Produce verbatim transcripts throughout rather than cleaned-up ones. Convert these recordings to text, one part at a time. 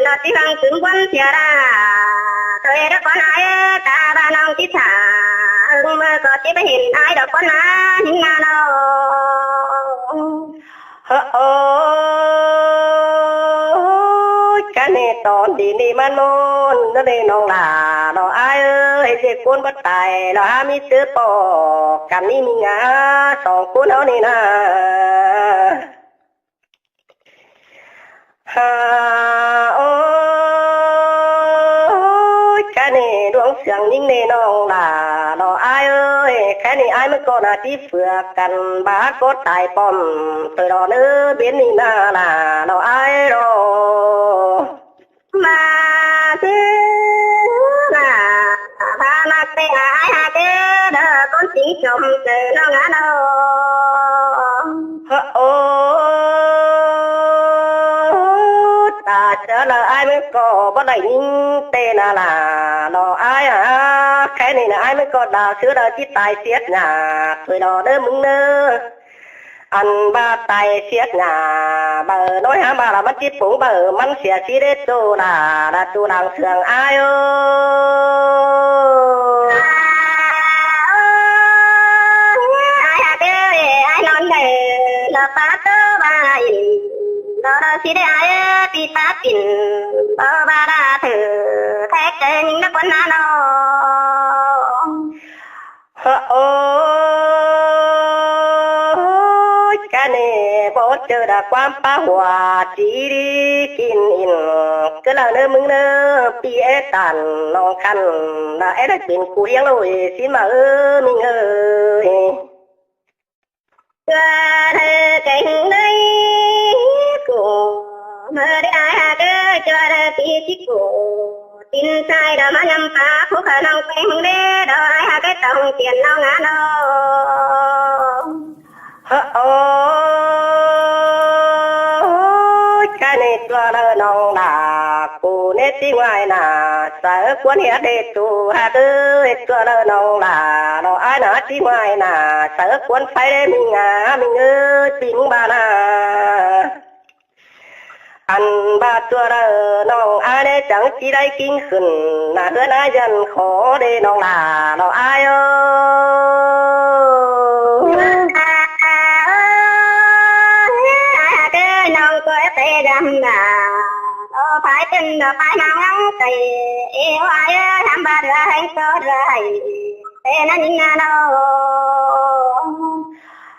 Đọt ti hăng tứm ꞌquám sia đa, ꞌtoi đa ꞌcón ai, ta ba ꞌnọng ti thả, ꞌmưa ꞌcọ ti báu hên ai đọt ꞌcón ai, ꞌnhính ꞌna lo. Hơ, ôi, cá nê tỏn đi đi ꞌmắn ꞌmôn, ꞌnớ đi ꞌnọng lả, lo ai ơi, ꞌdệt ꞌcốn báu tai, lo hák ꞌmí ꞌtứ ꞌpọ căn ꞌnị ꞌmí ngả, song ꞌcốn ꞌháu ꞌnị ꞌna. Hả, ôi, cá nê đuống siêng ꞌnhính ꞌnê ꞌnọng lả, lo ai ơi, cá nê ai ꞌmá ꞌcọ ꞌna ti phưa căn, báu ꞌcọ tai pom, ꞌtoi lo ꞌnớ bến ꞌnị ꞌna lả, lo ai lo. ꞌMá ꞌtứ ꞌna, ba ꞌmặc ꞌtẹ ai hák ꞌtứ, đa ꞌcốn ꞌchính chom ꞌtứ ꞌnọng ꞌna lo. Hơ, ôi, ta ꞌchớ đaư ai ꞌmá ꞌcọ báu đảy ꞌnhính ꞌtẹ ꞌna lả, lo ai hả, cá nê ꞌna ai ꞌmá ꞌcọ đa ꞌsứ đaư ti tai siết ꞌna, ꞌtoi lo ꞌnớ ꞌmứng ꞌnớ. Ăn ꞌva tai siết ꞌna, báu ꞌnọi hả ꞌva là ꞌmắn ti pung báu ꞌmắn sia ꞌsứ đế ꞌchu lả, là ꞌchu lăng siêng ai ơi. Ai hák ơi, ai ꞌnón đaư, lo ꞌpá ꞌtố ba in, lo lo ꞌsứ đế ai, pi ꞌpá pin, lo ba đa thử, thét ꞌchớ ꞌnhính đa ꞌcốn ꞌna lo. Hơ, ôi, cá nê báu ꞌchớ đa ꞌquám ꞌpá hua ꞌchí đi kin in, ꞌcứ đaư ꞌnớ ꞌmứng ꞌnớ, pi é tản ꞌnọng khăn, đa é đaư pên ꞌcu ꞌhiếng ꞌlội ꞌsịn ꞌva ơ ꞌmí ꞌnị ơi. ꞌChua đaư kéng đaư ꞌcọ, ꞌmưa đaư ai hák ꞌcọ, ꞌchua đaư pi ꞌchí ꞌcọ, tin sai đaư ꞌmá ꞌnhăm ꞌpá, phú khả ꞌnọng kéng đaư, đaư ai hák ꞌcọ tỏng tiên ꞌnọng ꞌna lo. Hơ, ôi, cá nê ꞌchua đaư ꞌnọng lả, ꞌcu ꞌnê ꞌchí ꞌngoái ꞌna, sáư ꞌcốn ꞌhiệt đế ꞌchu hák ơi, ꞌchua đaư ꞌnọng lả, lo ai ꞌna ꞌchí ꞌngoái ꞌna, sáư ꞌcốn pháy đế ꞌmí ngả, ꞌmí ngớ, ꞌchí ꞌmứng ba ꞌna. Ăn ꞌva ꞌchua đaư ꞌnọng ai đế chắng ꞌchí đảy kin khửn, ꞌna ꞌhướn ꞌna dân khó đế ꞌnọng lả, lo ai ơi. Ai hák ơi, ꞌnọng ꞌcọ ꞌtẹ đăm đa, lo phái tên lo phái ꞌmá ngắng ꞌtẹ, ê ơi ai ơi, hăm ba đaư ꞌhéng ꞌtọ đaư ai, ꞌtẹ ꞌna ꞌnhính ꞌna lo.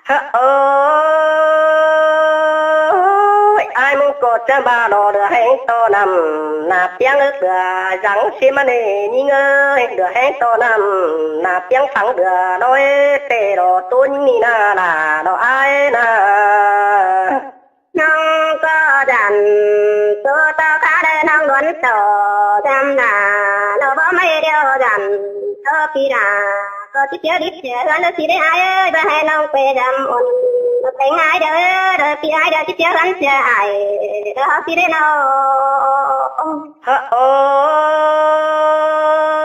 Hơ, ôi, ai ꞌmứng ꞌcọ ꞌchớ ba lo đaư ꞌhéng ꞌto ꞌnặm, ꞌna ꞌpiếng ước đaư dắng ꞌsịn ꞌmá ꞌnị ꞌnhính ơi, đaư ꞌhéng ꞌto ꞌnặm, ꞌna ꞌpiếng phắng đaư ꞌnọi ꞌtẹ lo ꞌtố ꞌnhính ꞌnị ꞌna lả, lo ai ꞌna. ꞌNọng ꞌcọ dản, ꞌtố ꞌtọ khá đaư ꞌnọng đuốn ꞌtọ, dăm ꞌna, lo báu ꞌmí điêu dản, ꞌtố pi đa, ꞌcọ ꞌchí piếng đít sia ꞌhướn đaư ꞌsứ đế ai ơi, báu ꞌhế ꞌnọng pê dăm ôn, lo téng ai đaư, đaư pi ai đaư ꞌchí piếng ꞌhướn sia ai, đaư ꞌhó ꞌsứ đế lo. Hơ,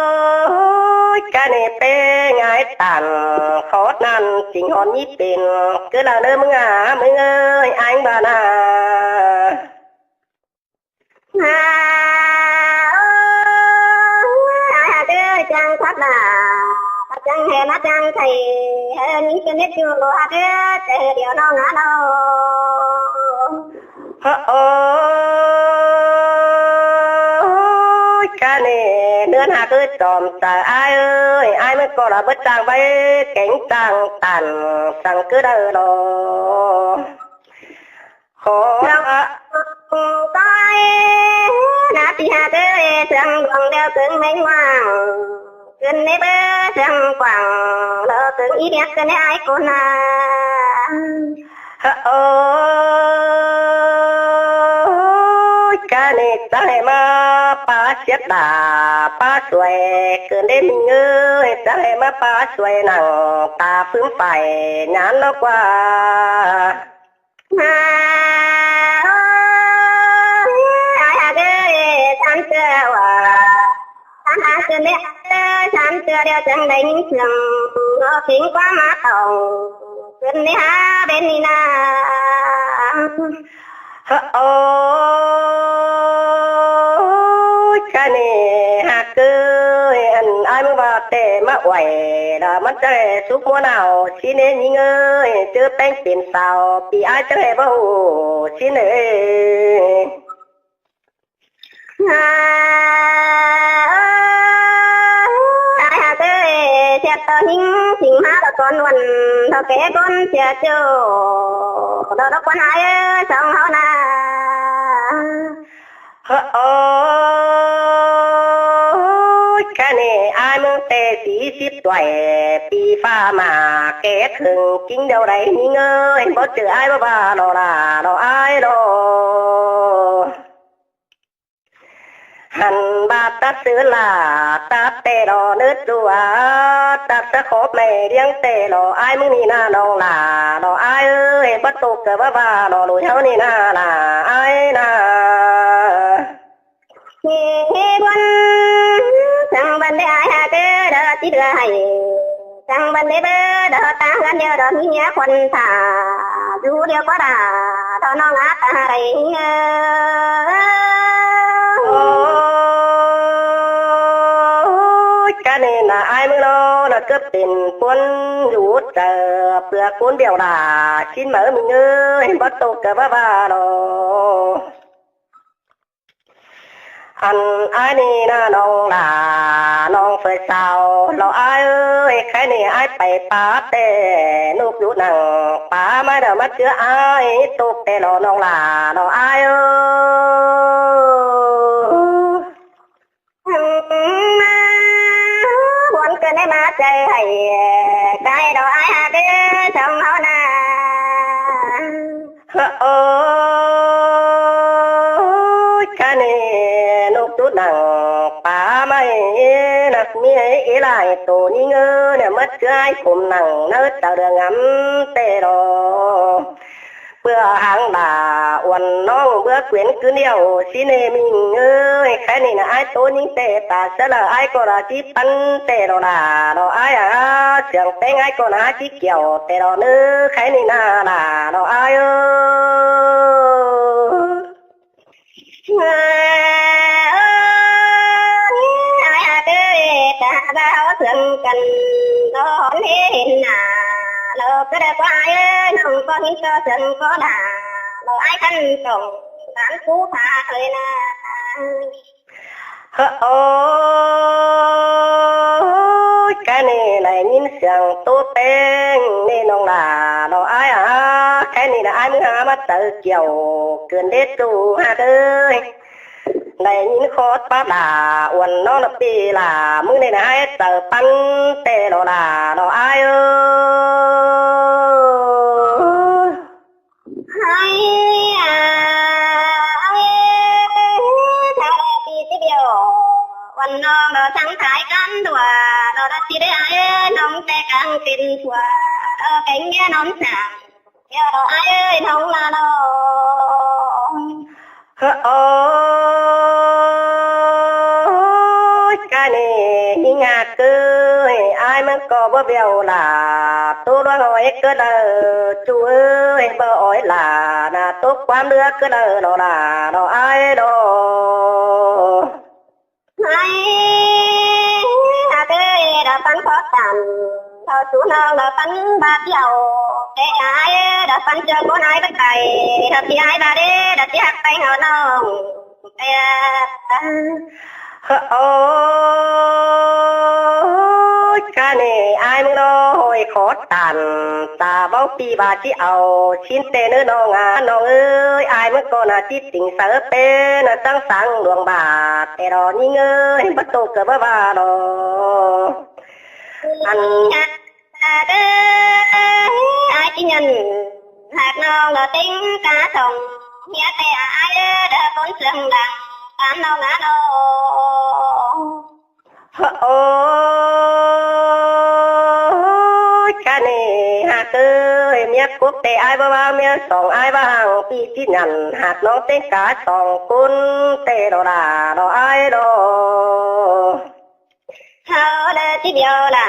ôi, cá nê pé ngái tản, khó ꞌnặn chính hòn ꞌnị pên, ꞌcứ đaư ꞌnớ ꞌmứng ꞌna, ꞌmứng ơi, ai ꞌmứng ba ꞌna. Hả, ôi, ai hák ơi, chắng khắp đa, chắng hên ꞌna chắng thảy, hên ꞌnhính ꞌcọ ꞌnét ꞌchu lo hák ơi, ꞌchớ điêu ꞌnọng ꞌna lo. Hơ, ôi, cá nê ꞌnươn hák ơi, chom chaư ai ơi, ai ꞌmá ꞌcọ lo báu chắng ꞌvạy, kéng chắng tản, săng ꞌcứ đaư lo. Khó ꞌna. Tói, ꞌna ꞌpi hák ơi, săng đuống điêu cứng ꞌmếng ꞌmáng. Cứng ꞌnê báu săng quảng, lo cứng í điếc cứng ꞌnê ai ꞌcốn ꞌna. Hơ, ôi, cá nê chắng hên ꞌmá ꞌpá siếc đa, ꞌpá suối, ꞌcứn đế ꞌmí ơi, chắng hên ꞌmá ꞌpá suối nẳng, ta phưm phải, nhán lo ꞌquá. Hả, ôi, ai hák ơi, sắm ꞌchưa ꞌva, sắm hák ꞌchưa ꞌnê, sắm ꞌchưa điêu chắng đảy ꞌnhính sương, lo khính ꞌquám ꞌmá tỏng, ꞌcứn ꞌnê hả bến ꞌnị ꞌna. Hơ, ôi. ꞌnị ꞌhặc ới, ăn ải ꞌmứng ꞌva ꞌtẹ ꞌmá uối, lỏ ꞌmắn ꞌchá ꞌhế súc ꞌmúa nảo, ꞌsịn ꞌnị ꞌnhính ới, ꞌchớ ꞌpéng pên sáo, ꞌpi ải ꞌchá ꞌhế báu, ꞌsịn ới. Ải ꞌhặc ới, sia ꞌtọ ꞌnhính sính ꞌmá ꞌtọ cón ꞌmuôn, ꞌtọ kẻ ꞌcốn sia ꞌchọ, ꞌtọ ꞌlộc ꞌquám ải ới, song ꞌháu ꞌna. Ơ, ôi, ꞌkhái ꞌnị ải ꞌmứng ꞌtẹ sí síp ꞌtoi, ꞌpi ꞌphạ ꞌmá kẻ khửn ꞌchính điêu đảy ꞌnhính ới, báu ꞌchư ải báu ꞌva lỏ ꞌla, lỏ ải lỏ. Hăn ꞌva tắt ꞌsứ ꞌla, tắt ꞌtẹ lỏ ꞌnớ ꞌchua, tắt ꞌsứ khóp ꞌmạy ꞌliếng ꞌtẹ lỏ ải ꞌmứng ꞌnị ꞌna ꞌnọng ꞌla, lỏ ải ới, báu ꞌtộc ꞌcọ báu ꞌva lỏ ꞌlụi ꞌháu ꞌnị ꞌna ꞌla, ải ꞌna. ꞌHê, ꞌhê ꞌbuôn, săng băn đé ải ꞌhặc ới, đaư ꞌchí đaư ꞌhạy, săng băn đé báu, đaư ta ꞌhướn điêu, đaư ꞌmí ꞌmía khuôn thả, dú điêu ꞌquá đa, đaư ꞌnọng ꞌnạ ta đảy ꞌhịn ới. Ôi, ꞌkhái ꞌnị ꞌna ải ꞌmứng ꞌnọ, ꞌna ꞌcọ pên ꞌcốn dú chaư, ꞌpưa ꞌcốn bẻo đa, ꞌsịn máư ꞌmí ới, báu ꞌtộc ꞌcọ báu ꞌva lỏ. Ăn ải ꞌnị ꞌna ꞌnọng ꞌla, ꞌnọng ꞌphới sáo, lỏ ải ới, ꞌkhái ꞌnị ải pay pá ꞌtẹ, ꞌnộc dú nẳng pá ꞌmá đaư ꞌmá ꞌchưa ải, ꞌtộc ꞌtẹ lỏ ꞌnọng ꞌla, lỏ ải ới. Ăn ꞌmá, ꞌbuôn ꞌcọ đé ꞌmá chaư ꞌhạy, ꞌcái lỏ ải ꞌhặc ới, song ꞌháu ꞌna. Ơ, ôi, ꞌkhái ꞌnị ꞌnộc dú nẳng pá ꞌmá ꞌnị, ꞌnặc ꞌmí ꞌhế lai tô ꞌnhính ới, ꞌnị ꞌmá ꞌchưa ải khum nẳng ꞌnớ chaư đaư ngắm ꞌtẹ lỏ. ꞌPưa háng ꞌla uôn ꞌnọng báu quyến ꞌcứn điêu, ꞌsịn ꞌnị ꞌmí ꞌnhính ới, ꞌkhái ꞌnị ꞌna ải tô ꞌnhính ꞌtẹ ta ꞌsớ lỏ ải ꞌcọ ꞌla ꞌchí păn ꞌtẹ lỏ ꞌla, lỏ ải ꞌa, siêng ꞌpéng ải ꞌcọ ꞌna ꞌchí kiẻo ꞌtẹ lỏ ꞌnớ, ꞌkhái ꞌnị ꞌna ꞌla, lỏ ải ới. Ải ꞌhặc ới, ta ꞌva ꞌháu sương căn, lỏ hón ꞌhế hên nả, lỏ ꞌcọ đaư ꞌquá ải ới, ꞌnọng ꞌcọ ꞌhịn ꞌcọ sương ꞌcọ đa, lỏ ải căn tỏng, tán cú pha thôi ꞌna. Ơ, ôi, ꞌkhái ꞌnị đảy ꞌnhính siêng tô ꞌpéng ꞌnị ꞌnọng ꞌla, lỏ ải ꞌa, ꞌkhái ꞌnị ꞌna ải ꞌmứng ꞌhá ꞌmá chaư kiẻo, ꞌcứn đé ꞌchu ꞌhặc ới. Đảy ꞌnhính khót pá ꞌla uôn ꞌnọng ꞌna ꞌpi ꞌla, ꞌmứng ꞌnị ꞌna ải chaư păn ꞌtẹ lỏ ꞌla, lỏ ải ới. Ải ꞌa, ải, ta ꞌpi ꞌchí điêu, uôn ꞌnọng lỏ săng thái căn ꞌtua, lỏ đaư ꞌchí đé ải, ꞌnọng ꞌtẹ cang pên ꞌtua, lỏ kéng ꞌnhá ꞌnọng săng, điêu lỏ ải ới, ꞌnọng ꞌla lỏ. Ơ, ôi, ꞌkhái ꞌnị ꞌnhính ꞌhặc ới, ải ꞌmá ꞌcọ báu bẻo ꞌla, tô ꞌluống ói ꞌcọ đaư, ꞌchu ới, báu ói ꞌla, ꞌna tô ꞌquám ꞌlứa ꞌcọ đaư, lỏ ꞌla, lỏ ải lỏ. Ải ꞌhặc ới, đaư păn khót tản, đaư sú ꞌnọng, đaư păn bát điêu, ꞌtẹ ải, đaư păn ꞌchưa ꞌcốn ải bát đảy, đaư ꞌchí ải bát đế, đaư ꞌchí ꞌhặc ꞌpéng ꞌháu ꞌnọng. Ơ, ôi, ꞌkhái ꞌnị ải ꞌmứng ꞌnọ ꞌhội khót tản, ta báu ꞌpi ꞌva ꞌchí au, ꞌsịn ꞌtẹ ꞌnớ ꞌnọng ꞌa, ꞌnọng ới, ải ꞌmá ꞌcọ ꞌna ꞌchí tỉng saư pên, ꞌna sắng sắng luông bát, ꞌtẹ lỏ ꞌnhính ới, báu ꞌtộc ꞌcọ báu ꞌva lỏ. Ăn ꞌhặc ới, ải ꞌchí nhẳn, ꞌhặc ꞌnọng lỏ ꞌtếng cá song, ꞌmía ꞌtẹ ải ới, đaư ꞌcốn sương lăng, tán ꞌnọng ꞌna lỏ. Ơ, ôi, ꞌkhái ꞌnị ꞌhặc ới, ꞌmía cốc ꞌtẹ ải báu ꞌva, ꞌmía song ải báu hăng, ꞌpi ꞌchí nhẳn, ꞌhặc ꞌnọng ꞌtếng cá song ꞌcốn ꞌtẹ lỏ ꞌla, lỏ ải lỏ. ꞌHáu đaư ꞌchí điêu ꞌla,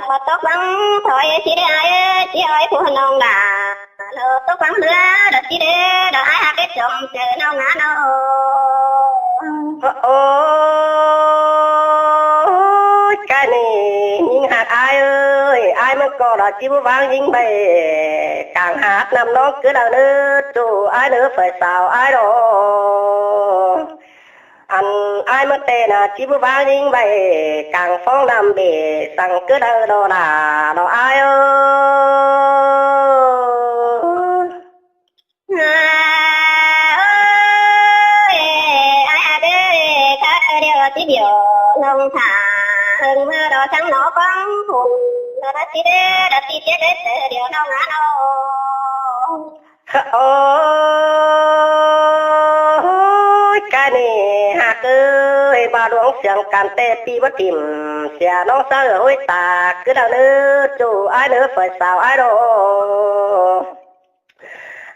lỏ tốc vắng thôi ꞌchí đé ải, ꞌchí ói phú ꞌnọng ꞌla, lỏ tốc vắng ꞌlứa, đaư ꞌchí đé, đaư ải ꞌhặc ới, chom chaư ꞌnọng ꞌna ꞌnọng. Ơ, ôi, cái này nhính hạt ai ơi, ai mớ ꞌcọ là ꞌchí báu ꞌváng nhính ꞌvạy. Cảng hạt năm ꞌnọng cứ đau ꞌnớ, ꞌchu ai ꞌnớ phải xảo ai đó. Ăn ai mớ ꞌtẹ nả ꞌchí báu ꞌváng nhính ꞌvạy, cảng phóng năm bể săng cứ đau đó là đó ai ơi. À, ơi, ai à, cái, cái điều tí điều lòng thả, hưng mơ đó trắng nó quăng hùng, nó đã tí đế, đã tí chết đế, tớ điều lòng ngã nó. Ơ, ôi, cái này hạt ơi, ba đuống siang căn ꞌtẹ pi bá tìm, sia ꞌnọng ꞌsớ ꞌhới ta, cứ đau ꞌnớ, ꞌchu ai ꞌnớ phải xảo ai đó.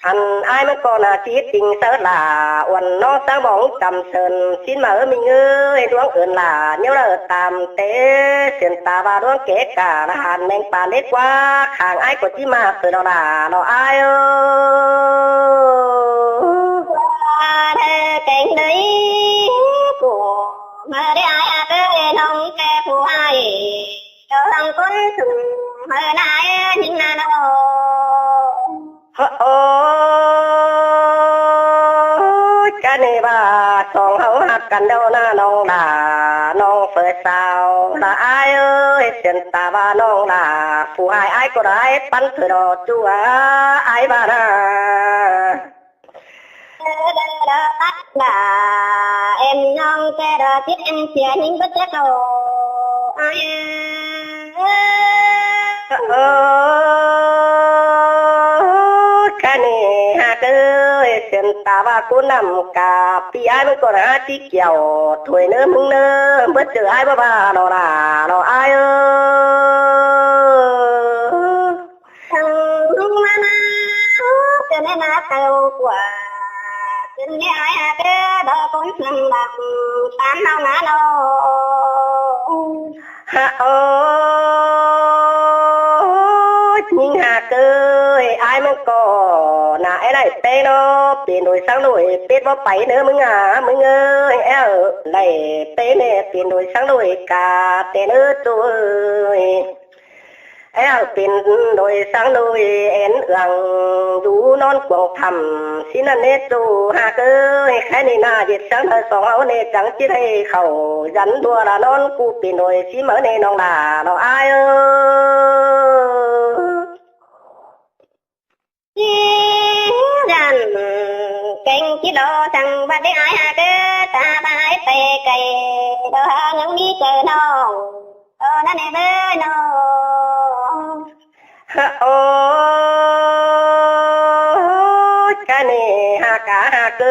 Ăn ai mớ ꞌcọ nả ꞌchí ꞌtinh ꞌsớ là uôn ꞌnọng ꞌsớ bóng căm sơn, ꞌsịn ꞌmá ơ ꞌmí ꞌngới, đuống ưn là ꞌnéo đaư tam ꞌtẹ, siên ta ꞌva đuống kẻ cả là hàn meng pàn đế ꞌquá, khang ai ꞌcọ ꞌchí ꞌmá sửa đó là nó ai ơ. Ơ, thế cánh đấy của mà đế ai à, cái lòng kẻ phù ai. Tơ hăng ꞌcốn sung hơi nai nhính nả nó. Ơ, ơ, cái này ba song hảư hạt căn đâu nả ꞌnọng là ꞌnọng phải xảo là ai ơi, siên ta ba ꞌnọng là phù hai ai ꞌcọ đảy pắn thời đó ꞌchu ai ba nả. Em ꞌnọng ꞌtẹ đó chít em sia nhính bớt chết rồi. Ai ơ. Ơ, cái này hạt ơi, siên ta ba ꞌcốn năm cả pi ai mớ ꞌcọ nả ꞌchí kiẻo, thôi ꞌnớ ꞌmứng ꞌnớ, bớt chữ ai ba ba đó là đó ai ơ. Thằng ꞌmắn á, cái này mà tao của, cái này ai à, cái đó cũng thằng làm tám năm ngã nó. Hả ơi, nhính hạt ơi, ai mớ ꞌcọ nả é đảy pé nó, pên đuổi sáng đuổi, pết bó pay ꞌnớ ꞌmứng à, ꞌmứng ơi, é ở, đảy pé nè, pên đuổi sáng đuổi cả, pên ꞌnớ ꞌchu ơi. É ở pên đuổi sáng đuổi, én ương, dú ꞌnón cuông thăm, ꞌsịn ꞌnặn ꞌnế ꞌchu hạt ơi, khái ꞌnị nả, ꞌdệt sáng đuổi song ꞌháu ꞌnế chắng ꞌchí đảy khảu, dắn đua là ꞌnón ꞌcú pên đuổi, ꞌsịn ꞌmá ꞌnế ꞌnọng là, nó ai ơ. Dắn, kêng ꞌchí đó chắng bắt đế ai hả, cái ta ba ai pay cay, đó hả, nhắm đi cay nó. Ơ, ꞌnặn ꞌnế bơi nó. Hả, ơ, cái này hả cả hả cứ,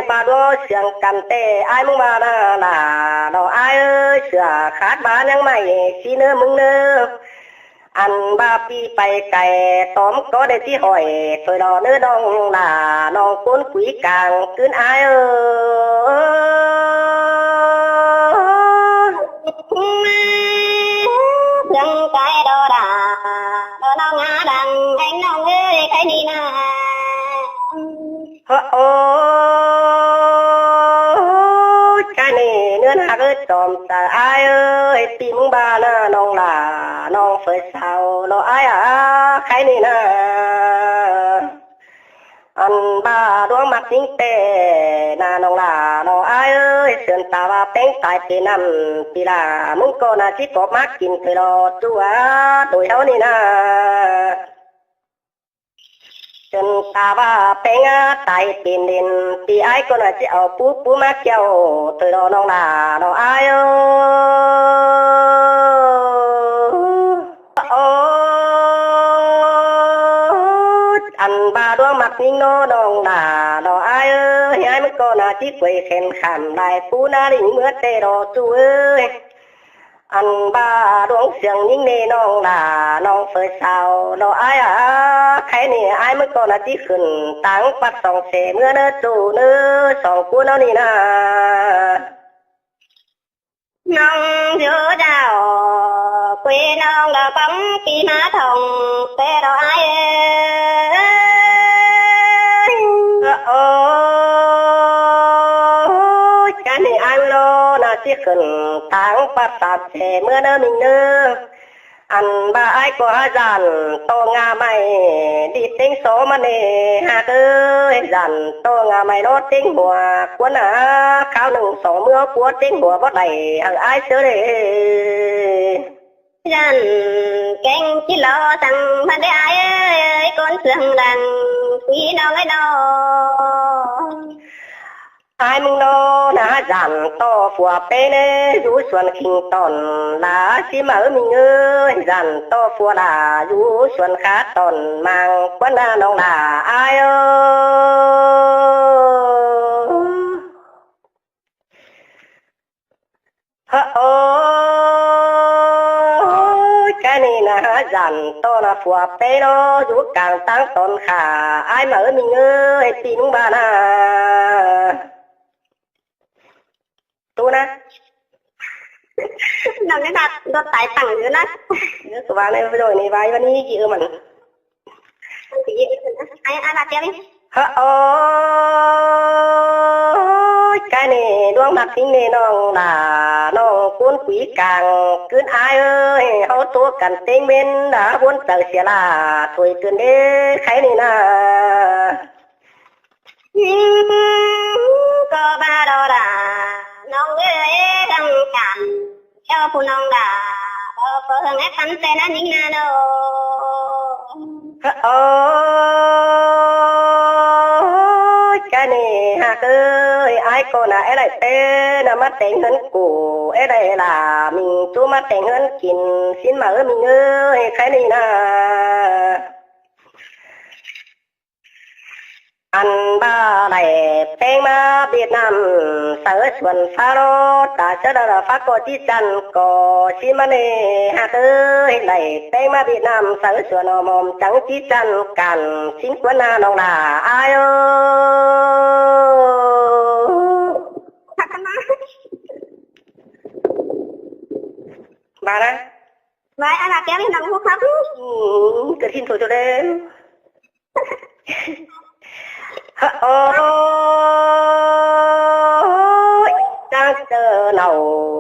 ba đuống siang căn ꞌtẹ, ai ꞌmứng ba nả là, nó ai ơi, sửa khát ba nhăng mảy, ꞌchí ꞌnớ ꞌmứng ꞌnớ. Ăn ba pi pay cay tóm có đe ꞌchí hỏi, thời đó ꞌnớ ꞌnọng là ꞌnọng ꞌcốn quí cang ꞌcứn ai ơ. Dăng cay đó đà, đó ꞌnọng ngã đăng, anh ꞌnọng ơi, cái đi nà. Hơ, ơ, cái ꞌnị ꞌnớ hạt ơi, tỏm ta ai ơi, pi ꞌmứng ba nả ꞌnọng là ꞌnọng phải xảo nó ai à, cái ꞌnị nả. Ăn ba đuống ꞌmặc ꞌnhính ꞌtẹ nả ꞌnọng là nó ai ơi, siên ta ba péng tai pên năm, pi là ꞌmứng ꞌcọ nả ꞌchí cóp ꞌmá kin thời đó ꞌchu á, đuổi ꞌháu ꞌnị nả. Siên ta ba péng á, tai pên đên, pi ai ꞌcọ nả ꞌchí au pú pú ꞌmá kiẻo, thời đó ꞌnọng là nó ai ơ. Ơ, ăn ba đuống ꞌmặc ꞌnhính nó ꞌnọng là nó ai ơ, ai ꞌmứng ꞌcọ nả ꞌchí quay khen khảm lai pú nả đinh ꞌmứa ꞌtẹ đó ꞌchu ơi. Ăn ba đuống siang ꞌnhính ꞌnế ꞌnọng là ꞌnọng phải xảo nó ai à, cái ꞌnị ai ꞌmứng ꞌcọ nả ꞌchí khửn táng pắt song sẻ ꞌmứa ꞌnớ ꞌchu ꞌnớ song ꞌcốn ꞌnớ ꞌnị nả. ꞌNọng dú đao, quê ꞌnọng đó bóng pi má thòng, ꞌtẹ đó ai ơi. Ơ, ơ, cái ꞌnị Ti khửn táng pát sat se ꞌmứa ꞌnớ ꞌminh ꞌnớ. Ăn ꞌva ải ꞌcọ hák dản ꞌto ngả ꞌmạy, đi ꞌtếng so ꞌmắn ꞌnê ꞌhặc ới, dản ꞌto ngả ꞌmạy ꞌnớ ꞌtếng hua. Cuốn ꞌnạ kháo ꞌnưng so ꞌmứa ꞌpúa ꞌtếng hua báu đảy hảư ải ꞌsớ ꞌlế. Dản kéng ꞌchí lo săng ꞌmắn ꞌlế ải ới, ꞌcốn sương lăng ꞌpi ꞌnọng ới ꞌnớ. Ải ꞌmứng ꞌnớ ꞌnạ dản ꞌto phua pên ꞌnê dú suôn khinh tỏn, lả ꞌsí ꞌmá ꞌminh ới, dản ꞌto phua lả dú suôn khá tỏn, mang cuốn ꞌnạ ꞌnọng lả ải ới. Hơ ôi, cái ꞌnị ꞌnạ dản ꞌto ꞌnạ phua pên ꞌnớ dú cang táng tỏn khả ải ꞌmá ới ꞌminh ới, pi ꞌmứng ꞌva ꞌnạ. Tu ꞌnạ. ꞌNọng ꞌnị ꞌnạ, đột tải tăng dữ ꞌnạ. Dứa ꞌcọ ꞌva ꞌnị, ꞌva ꞌnị, ꞌva ꞌnị, ꞌnị ꞌchí ư mẳn. Ai, ai, ꞌva ꞌchí ꞌnị. Hơ ôi, cái ꞌnị ꞌluống ꞌmặc thính ꞌnị ꞌnọng lả, ꞌnọng ꞌcốn quí cang ꞌcứn ải ới, ꞌháu ꞌtố căn ꞌtếng ꞌmến đa ꞌvốn chaư sia lả, thôi ꞌcứn đế, cái ꞌnị ꞌnạ. ꞌCọ ꞌva đó lả, ꞌnọng ới, găng cản, ꞌchọ phủ ꞌnọng lả, ꞌcọ ꞌcọ hương é căn ꞌtếng ꞌnặn ꞌnhính ꞌnạ ꞌnớ. Ôi, cái ꞌnị ꞌhặc ới, ải ꞌcọ ꞌnạ é đảy pên ꞌnạ ꞌmá téng ꞌhướn củ, é đảy lả ꞌminh ꞌchú ꞌmá téng ꞌhướn kin, sín ꞌmá ới ꞌminh ới, cái ꞌnị ꞌnạ. Ăn ꞌva đảy ꞌpéng ꞌmá Việt Nam, sáư suôn phá ꞌló, ta ꞌchớ đa đa phá ꞌcọ ꞌchí chăn ꞌcọ ꞌchí ꞌmắn ꞌnê ꞌhặc ới, đảy ꞌpéng ꞌmá Việt Nam, sáư suôn ỏm ỏm chắng ꞌchí chăn cản, sín cuốn ꞌnạ ꞌnọng lả ải ới. Khắc khăn ꞌnạ. Bai ꞌnạ. Bai ꞌnạ kéng ꞌnọng hút khắc. Ừ, ꞌcọ thìn thôi thôi đấy. Hơ ôi, chắng ꞌchớ nảu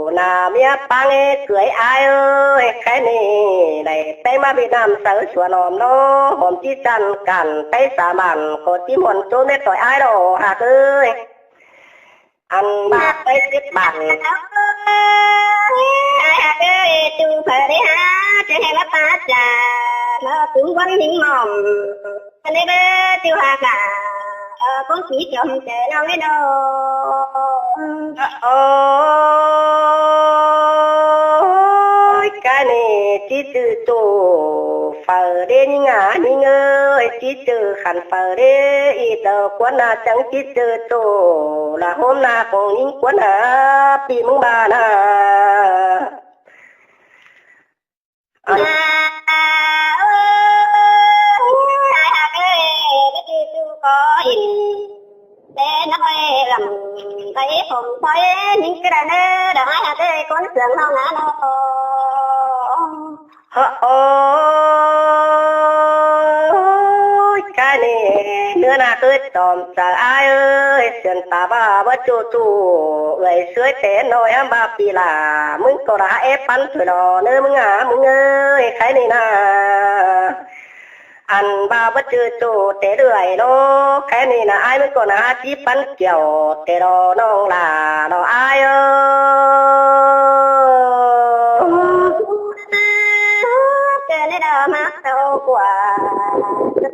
ꞌnạ ꞌmía ꞌpáng ới, cưới ải ới, cái ꞌnị đảy ꞌpéng ꞌmá Việt Nam, sáư suôn ỏm ꞌló, ỏm ꞌchí chăn cản, pay sa mản, ꞌcọ ꞌchí muôn ꞌchố mết ꞌtoi ải ꞌló ꞌhặc ới. Ăn ꞌva pay sếp bản. Ải ꞌhặc ới, ꞌchu phaư đé hák, ꞌchớ hé ꞌmá pá chả, ꞌmá tứm ꞌquám ꞌhính mỏm. Căn đé báu ꞌchu ꞌhặc lả, ơ, ꞌcốn pí chom chả ꞌnọng ới ꞌnớ. Ôi, cái ꞌnị ꞌchí ꞌchư ꞌchu phaư đé ꞌnhính ꞌnạ ꞌnhính ới, ꞌchí ꞌchư khăn phaư đé, ꞌí tơ cuốn ꞌnạ chắng ꞌchí ꞌchư ꞌchu, lả ꞌhôm ꞌnạ khong ꞌnhính cuốn ꞌnạ, pi ꞌmứng ꞌva ꞌnạ. Ăn ải ꞌhặc ới, báu ꞌchư ꞌchu ꞌcọ ꞌhịn. Đé ꞌnọng ới, găm ꞌtoi ꞌhôm ꞌtoi ꞌnhính ꞌcọ đảy ꞌnớ, đa ải ꞌhặc ới, ꞌcốn sương ꞌnọng ꞌnạ ꞌnớ. Hơ ôi, cái ꞌnị ꞌnớ ꞌnạ ới, chom chaư ải ới, sươn ta ꞌva báu ꞌchu ꞌchu, ưới ꞌsứa té ꞌnọi hám ꞌva pi lả, ꞌmứng ꞌcọ đa hák é păn thôi lo ꞌnớ ꞌmứng ꞌnạ ꞌmứng ới, cái ꞌnị ꞌnạ. Ăn ꞌva báu ꞌchu ꞌchu té ưới lo, cái ꞌnị ꞌnạ ải ꞌmứng ꞌcọ ꞌnạ hák ꞌchí păn kiẻo té lo ꞌnọng lả lo ải ới. Ơ, ꞌcọ ꞌnị đa ꞌmá sau ꞌquá,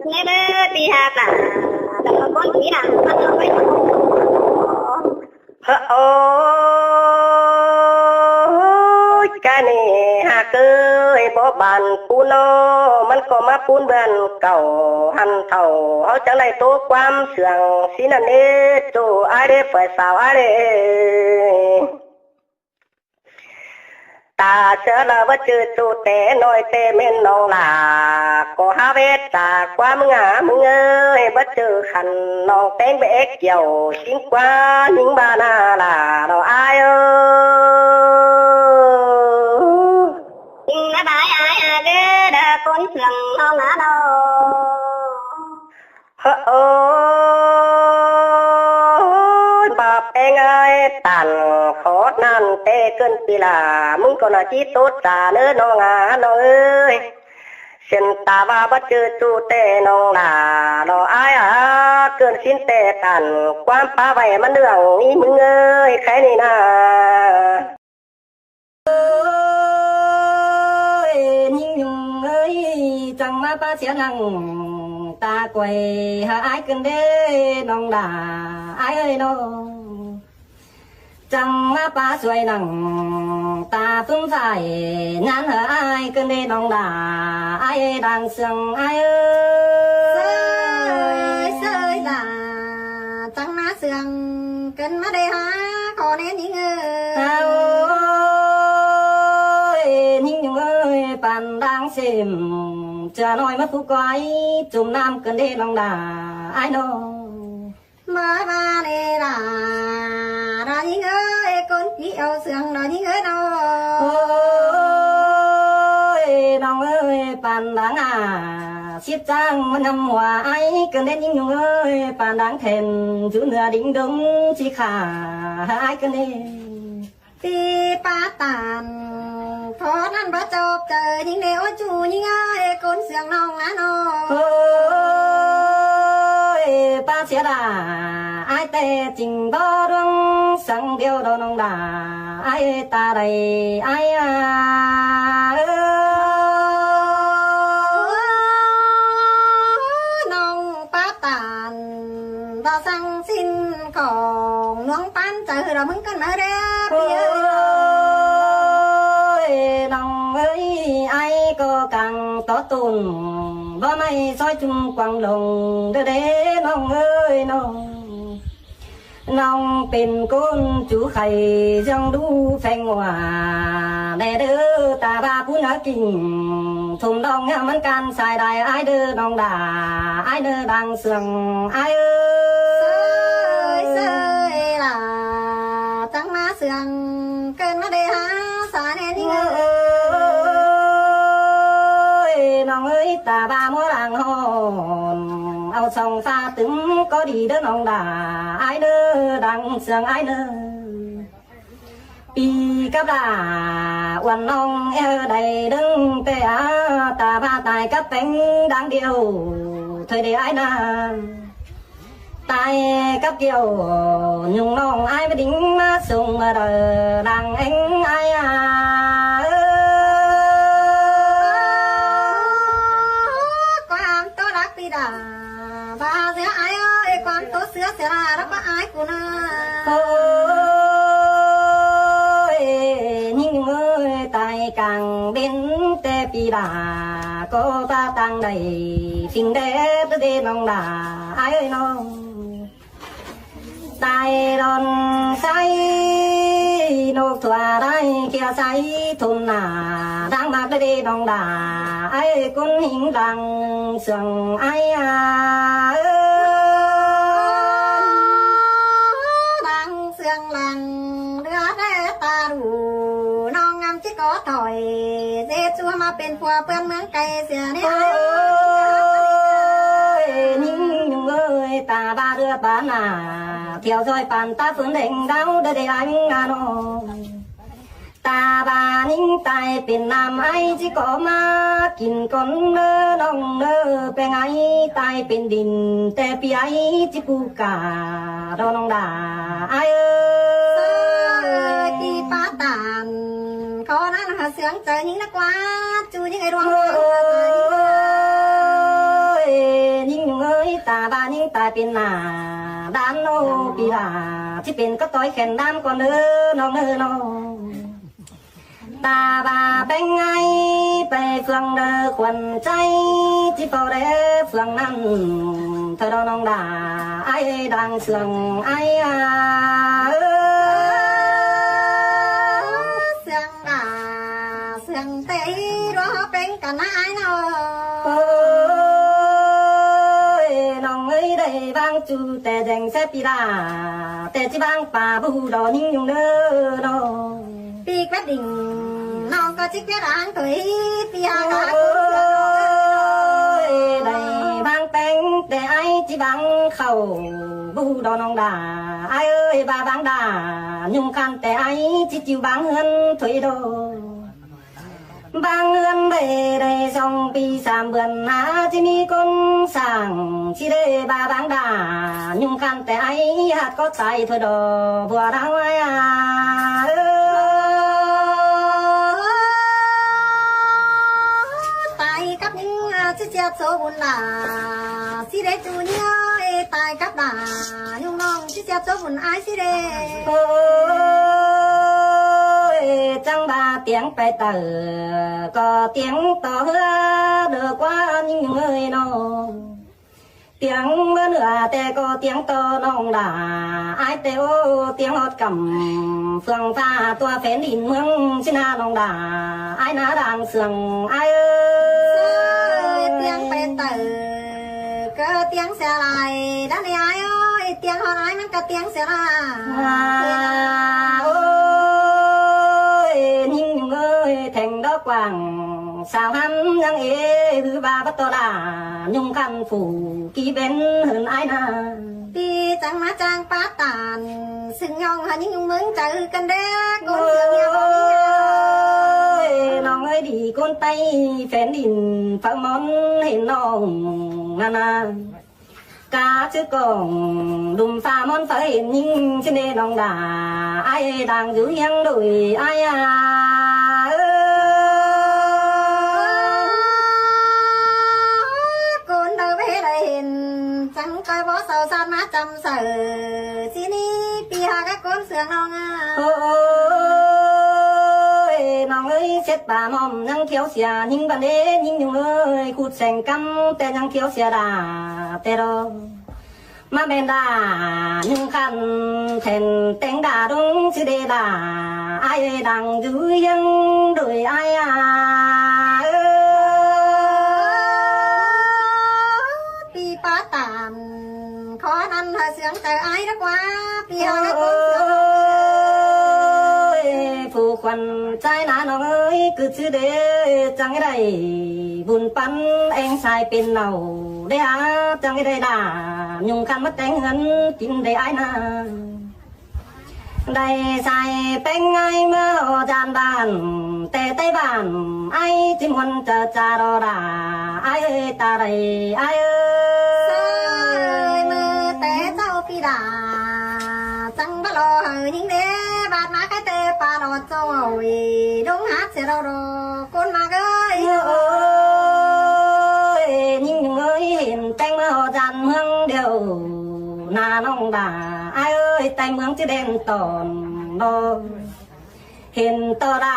ꞌnị báu pi ꞌhặc lả, ꞌcọ ꞌcốn pí lả, păn ꞌnọng ới. Hơ ôi, cái ꞌnị ꞌhặc ới, báu bản ꞌpún ꞌnớ, ꞌmắn ꞌcọ ꞌmá ꞌpún ꞌván cảu, hăn thảu ꞌháu chắng đảy ꞌtố ꞌquám sương, sín ꞌnặn ꞌnê, ꞌchu ải đé, phaư sao ải đé. Ta ꞌchớ lả báu ꞌchư ꞌchu té ꞌnọi té ꞌmen ꞌnọng lả, ꞌcọ hák vết ta ꞌquám ꞌnạ ꞌmứng ới, báu ꞌchư khăn ꞌnọng ꞌpéng báu é kiẻo, sính ꞌquá ꞌnhính ꞌva ꞌnạ lả lo ải ới. Bái bái ải ꞌhặc ới, đa ꞌcốn sương ꞌnọng ꞌnạ ꞌnớ. Hơ ôi, ꞌva Eng ơi, tản khó nan té ꞌcợn pi la, ꞌmứng ꞌcọ nả ꞌchí ꞌtố ta ꞌnớ ꞌnọng a, ꞌnọng ơi. Siên ta ꞌva báu ꞌchư ꞌchu té ꞌnọng đả, lo ai a, ꞌcợn sín té tản, ꞌquám pá ꞌvạy ꞌmắn ꞌnưng ꞌi ꞌmứng ơi, kháy ꞌnị na. Ơi, ꞌnhính Nhung ơi, chắng ꞌmá pá sia nẳng, ta quay hả ai ꞌcợn đế ꞌnọng đả, ai ơi ꞌnọ. Chắng ꞌmá pá suối nẳng, ta ꞌpứng phải, nhắn hả ai ꞌcợn đế ꞌnọng đả, ai đang sương ai ơi. Sơi, sơi đả, chắng ꞌmá sương, ꞌcợn ꞌmá đế hả, khó ꞌnén ꞌnhính ơi. Ơi, ꞌnhính Nhung ơi, pán đang sêm, ꞌchưa ꞌnọi ꞌmá phú quái, chum ꞌnặm ꞌcợn đế ꞌnọng đả, ai ꞌnọ. ꞌMá ꞌva đế đả, đa ꞌnhính ơi, ꞌcốn ꞌchí au sương đa ꞌnhính ơi ꞌnọ. Ôi, ꞌnọng ơi, pán đang a, síp chắng ꞌmá ꞌnặm hua ai ꞌcợn đế ꞌnhính Nhung ơi, pán đang then, dú ꞌnưa đính đống ꞌchí khả, ai ꞌcợn đế. ꞌPi pá tản, khó nan báu chộp chaư ꞌnhính đế ôi ꞌchu ꞌnhính ơi, ꞌcốn sương ꞌnọng a ꞌnọ. Ôi, pá sia đả, ai té ching báu ꞌluống săng điêu đo ꞌnọng đả, ai ta đảy, ai a. ꞌNọng pá tản, đa săng sín khong ꞌluống pán chaư đa ꞌmứng ꞌcợn ꞌmá đế, ꞌpi ơi. Ôi, ꞌnọng ơi, ai ꞌcọ cang tó tun, báu ꞌmạy soi chum quảng lông, đơ đế ꞌnọng ơi ꞌnọng. ꞌNọng pên ꞌcốn ꞌchu khay, ꞌdương đu pheng hua, đe đơ ta ꞌva phú ná kinh, thôm đong ꞌmắn can sai đai ai đơ ꞌnọng đả, ai đơ đang sương ai ơi. Sơi, sơi đả, chắng ꞌmá sương, ꞌcợn ꞌmá đế hả, sa ꞌnén ꞌnhính ơi. Ôi, ꞌnọng ơi, ta ꞌva ꞌmá đang hòn, au song pha tứm ꞌcọ đi đơ ꞌnọng đả, ai đơ đang sương ai đơ. ꞌPi cắp đả, uôn ꞌnọng eo đảy đơng té a, ta ꞌva tai cắp péng đang điêu, thôi đế ai na. Tai cắp điêu, Nhung ꞌnọng ai ꞌmá đính ꞌmá sung ꞌmá đaư đang eng ai a. Quảng ꞌtố đắc ꞌpi đả, ba sia ai ơi, quảng ꞌtố sia sia đa, đa ꞌva ai cu na. Ôi, ꞌnhính Nhung ơi, tai cang bên té ꞌpi đả, ꞌcọ ta tang đảy, phing đé, đơ đế ꞌnọng đả, ai ơi ꞌnọng. Tai đon sai, ꞌnộc thua đai kia sai, thôm nả, đang mạc đơ đế ꞌnọng đả, ai ơi ꞌcốn ꞌhính đang sương ai a. Đang sương lăng, đứa đế ta đủ, ꞌnọng ngắm ꞌchí ꞌcọ thỏi, dễ chúa ꞌmá pên phua ꞌpươn ꞌmướng cay sia ꞌnị. Ôi, ꞌnhính Nhung ơi, ta ꞌva đưa pán nả, theo dõi pán ta phớn đeng đáo đơ đế anh a ꞌnọng. Ta ꞌva ꞌnhính tai pên ꞌnặm ai ꞌchí ꞌcọ ꞌmá kin con ꞌnớ ꞌnọng ꞌnớ, péng ai tai pên đin té ꞌpi ai ꞌchí pú cả đo ꞌnọng đả ai ơi. Ơi, ꞌpi pá tản, khó nan hả sương chaư ꞌnhính ꞌnớ ꞌquá, ꞌchu ꞌnhính ai ꞌluống. Ôi, ꞌnhính Nhung ơi, ta ꞌva ꞌnhính tai pên nả, đan ꞌnô ꞌpi đả, ꞌchí pên có ꞌtoi khen đan con ꞌnớ ꞌnọng ꞌnớ ꞌnọng. Ta ꞌva péng ai pay phường đơ khuôn ꞌchái, ꞌchí pau đé phường ꞌnặn, thôi đo ꞌnọng đả, ai đang sương ai a. Sương đả, sương té đua péng căn ai ꞌnọ. Ôi, ꞌnọng ơi, đảy ꞌváng ꞌchu té deng sé ꞌpi đả, té ꞌchí ꞌváng pá bu đo ꞌnhính Nhung ꞌnớ ꞌnọng. ꞌPi quyết định, ꞌnọng ꞌcọ ꞌchí quyết án thôi, ꞌpi hả cá. Ôi, đảy ꞌváng péng Té ải ꞌchí báng khảu bu đó ꞌnọng đa. Ải ơi, ꞌva báng đa, ꞌnhung ꞌkhặn té ải ꞌchí ꞌchịu báng ꞌhướn thôi đó. Báng ꞌhướn đảy đảy song pi sam bươn ꞌnớ ꞌchí ꞌmí ꞌcốn sảng ꞌchí đảy ꞌva báng đa, ꞌnhung ꞌkhặn té ải ꞌhặt ꞌcọ tai thôi đó, bua đao ải à. Tai cắp ꞌnhính ꞌchí ꞌchạp sô bun đa, ꞌchí đảy ꞌchu ꞌnhính ơi, tai cắp đa, ꞌnhung ꞌnọng ꞌchí ꞌchạp sô bun ải ꞌchí đảy. Ôi, chắng ꞌva tiếng pay tảu, ꞌcọ tiếng ꞌto ꞌhứa đơ ꞌquá ꞌnhính ꞌnhung ơi ꞌnọng. Tiếng ꞌmứa ꞌnưa té ꞌcọ tiếng ꞌto ꞌnọng đa, ải té ꞌô tiếng ꞌhọt căm, phượng pha tua phén đin ꞌmướng ꞌchí ꞌná ꞌnọng đa, ải ꞌná đang sương ải ơi. Tiếng pay tảu, ꞌcọ tiếng sia lai, đa ꞌnị ải ơi, tiếng ꞌhọt ải ꞌmắn ꞌcọ tiếng sia lai. À, ôi, ꞌnhính ꞌnhung ơi, theng đó quảng, sao hăn ꞌnhắng ê, ꞌhứ ꞌva bát ꞌto đa, ꞌnhung ꞌkhặn phủ, ꞌkí bén hơn ải ꞌnớ. ꞌPi chắng ꞌmá chang pá ꞌtan, sưng ꞌnọng hả ꞌnhính ꞌnhung ꞌmướng chaư căn đé, ꞌcốn sương ꞌnhá ꞌnọng ơi. Ôi, ꞌnọng ơi đi ꞌcốn ꞌTáy, phén đin, pháư món hên ꞌnọng, ꞌnặn ꞌnớ. Cá ꞌchư cỏng, đum pha món pháư hên ꞌnhính ꞌchư ꞌnê ꞌnọng đa, ải đang dú ꞌhiếng đuổi ải à. Ơ, ꞌcốn đaư báu đảy hên, chắng ꞌcoi báu sau san ꞌmá chăm saư, ꞌchí ꞌnị ꞌpi hák ꞌcốn sương ꞌnọng à. Ôi, ꞌnọng ơi, sét ba mom ꞌnhắng khiêu sia, ꞌnhính băn đế, ꞌnhính ꞌnhung ơi, khút seng căm, té ꞌnhắng khiêu sia đa, té đó. ꞌMá ꞌmen đa, ꞌnhung ꞌkhặn, then téng đa đung ꞌchư đê đa, ải ơi đang dú ꞌhiếng đuổi ải à. Ơ, ꞌpi pá ꞌtan, khó ꞌnặn hả sương chaư ải đó ꞌquá, ꞌpi hả ꞌcốn sương. Ôi, phủ khuôn ꞌchái ꞌná ꞌnọng ơi, ꞌcứ ꞌchư đê chắng đảy, bun păn eng sai pên nảu, đê hả chắng đảy đa, ꞌnhung ꞌkhặn ꞌmá téng ꞌhướn kin đê ải ꞌnớ. Đảy sai péng ải ꞌmá ꞌhọ ꞌdan bản, té ꞌTáy bản, ải ꞌchí muôn chaư cha đó đa, ải ơi ta đảy, ải ơi. Sai ꞌmá té chảu ꞌpi đa, chắng báu lo hảư ꞌnhính đế, bát ꞌmá cái té pa lo chảu ơi, đung hát sia đó đó, ꞌcốn ꞌmá ơi. Ôi, ꞌnhính ꞌnhung ơi, hên téng ꞌmá ꞌhọ ꞌdan ꞌmướng điêu. ꞌNá ꞌnọng đa, ải ơi, ꞌTáy ꞌmướng ꞌchí đen tỏn đó. Hên ꞌto đa,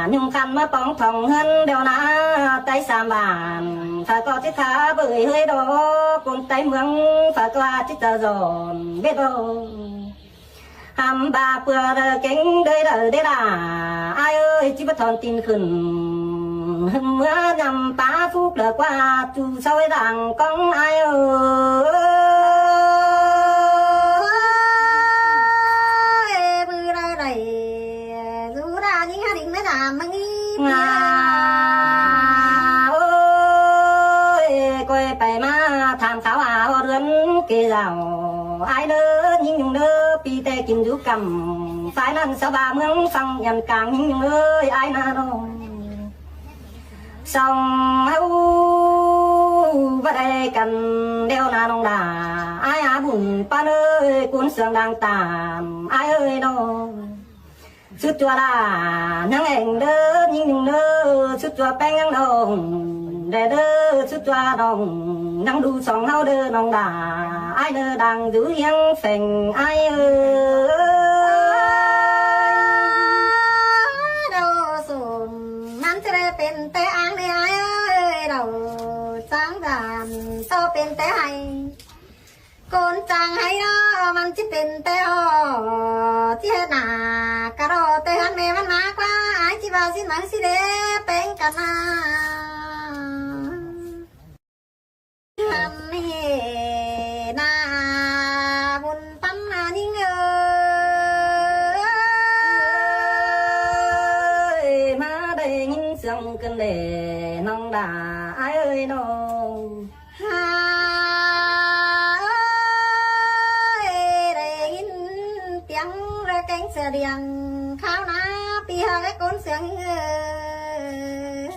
ꞌnhung ꞌkhặn ꞌmá póng thỏng ꞌhướn điêu ꞌná, ꞌTáy sam bản, pha ꞌcọ ꞌchí tha bới ꞌhới đó, ꞌcốn ꞌTáy ꞌmướng, pha ꞌcọ ꞌchí chaư dọn, bết đó. Hăm ba pưa đơ kéng đơi đơ đế đa, ải ơi, ꞌchí báu thon tin khửn. Hưm ꞌmứa ꞌnặm pá phúc lơ ꞌquá, ꞌchu sau ꞌvái đang cóng ải ơi. Bư đơ đảy, dú đa ꞌnhính hả đinh ꞌmá đam ꞌmướng ꞌnị. Ngà. Ôi, ꞌcoi pay ꞌmá tham kháo à ꞌhọt ꞌhướn kê dảo. Ải ꞌnớ, ꞌnhính ꞌnhung ꞌnớ, ꞌpi té kin dú căm. Phái ꞌnặn sa ba ꞌmướng phăng nhẳn cang ꞌnhính ꞌnhung ơi, ải ꞌnớ ꞌnọng. Song ꞌháu ꞌva đảy căn điêu ꞌná ꞌnọng đa. Ải à bun păn ơi, ꞌcốn sương đang tam, ải ơi ꞌnọng. Sút ꞌchua đa ꞌnhắng eng đơ, ꞌnhính ꞌnhung ꞌnớ, sút ꞌchua péng ꞌnhắng ꞌnọng. Đe đơ, sút ꞌchua ꞌnọng, ꞌnhắng đu song ꞌháu đơ ꞌnọng đa. Ải ꞌnớ đang dú ꞌhiếng pheng ải ơi. Đaư sum ꞌmắn ꞌchí đảy pên té áng ꞌnị ải ơi, đaư chắng dản ꞌto pên té hay. ꞌCốn chắng hay đó, ꞌmắn ꞌchí pên té ꞌhọ, ꞌchí hên ꞌnạ, cá đỏ té hăn mê ꞌmắn ꞌmá ꞌquá, ải ꞌchí ba ꞌsịn ꞌmắn ꞌsịn đế, péng căn ꞌnạ. Hăn mê ꞌnạ, bun păn ꞌnạ ꞌnhính ơi. ꞌMá đảy ꞌnhính sương căn đê, ꞌnọng đa, ải ơi ꞌnọng. Ha. Điêng kháo ná pi hơc ꞌcốn ꞌsướng ꞌnhính ơi.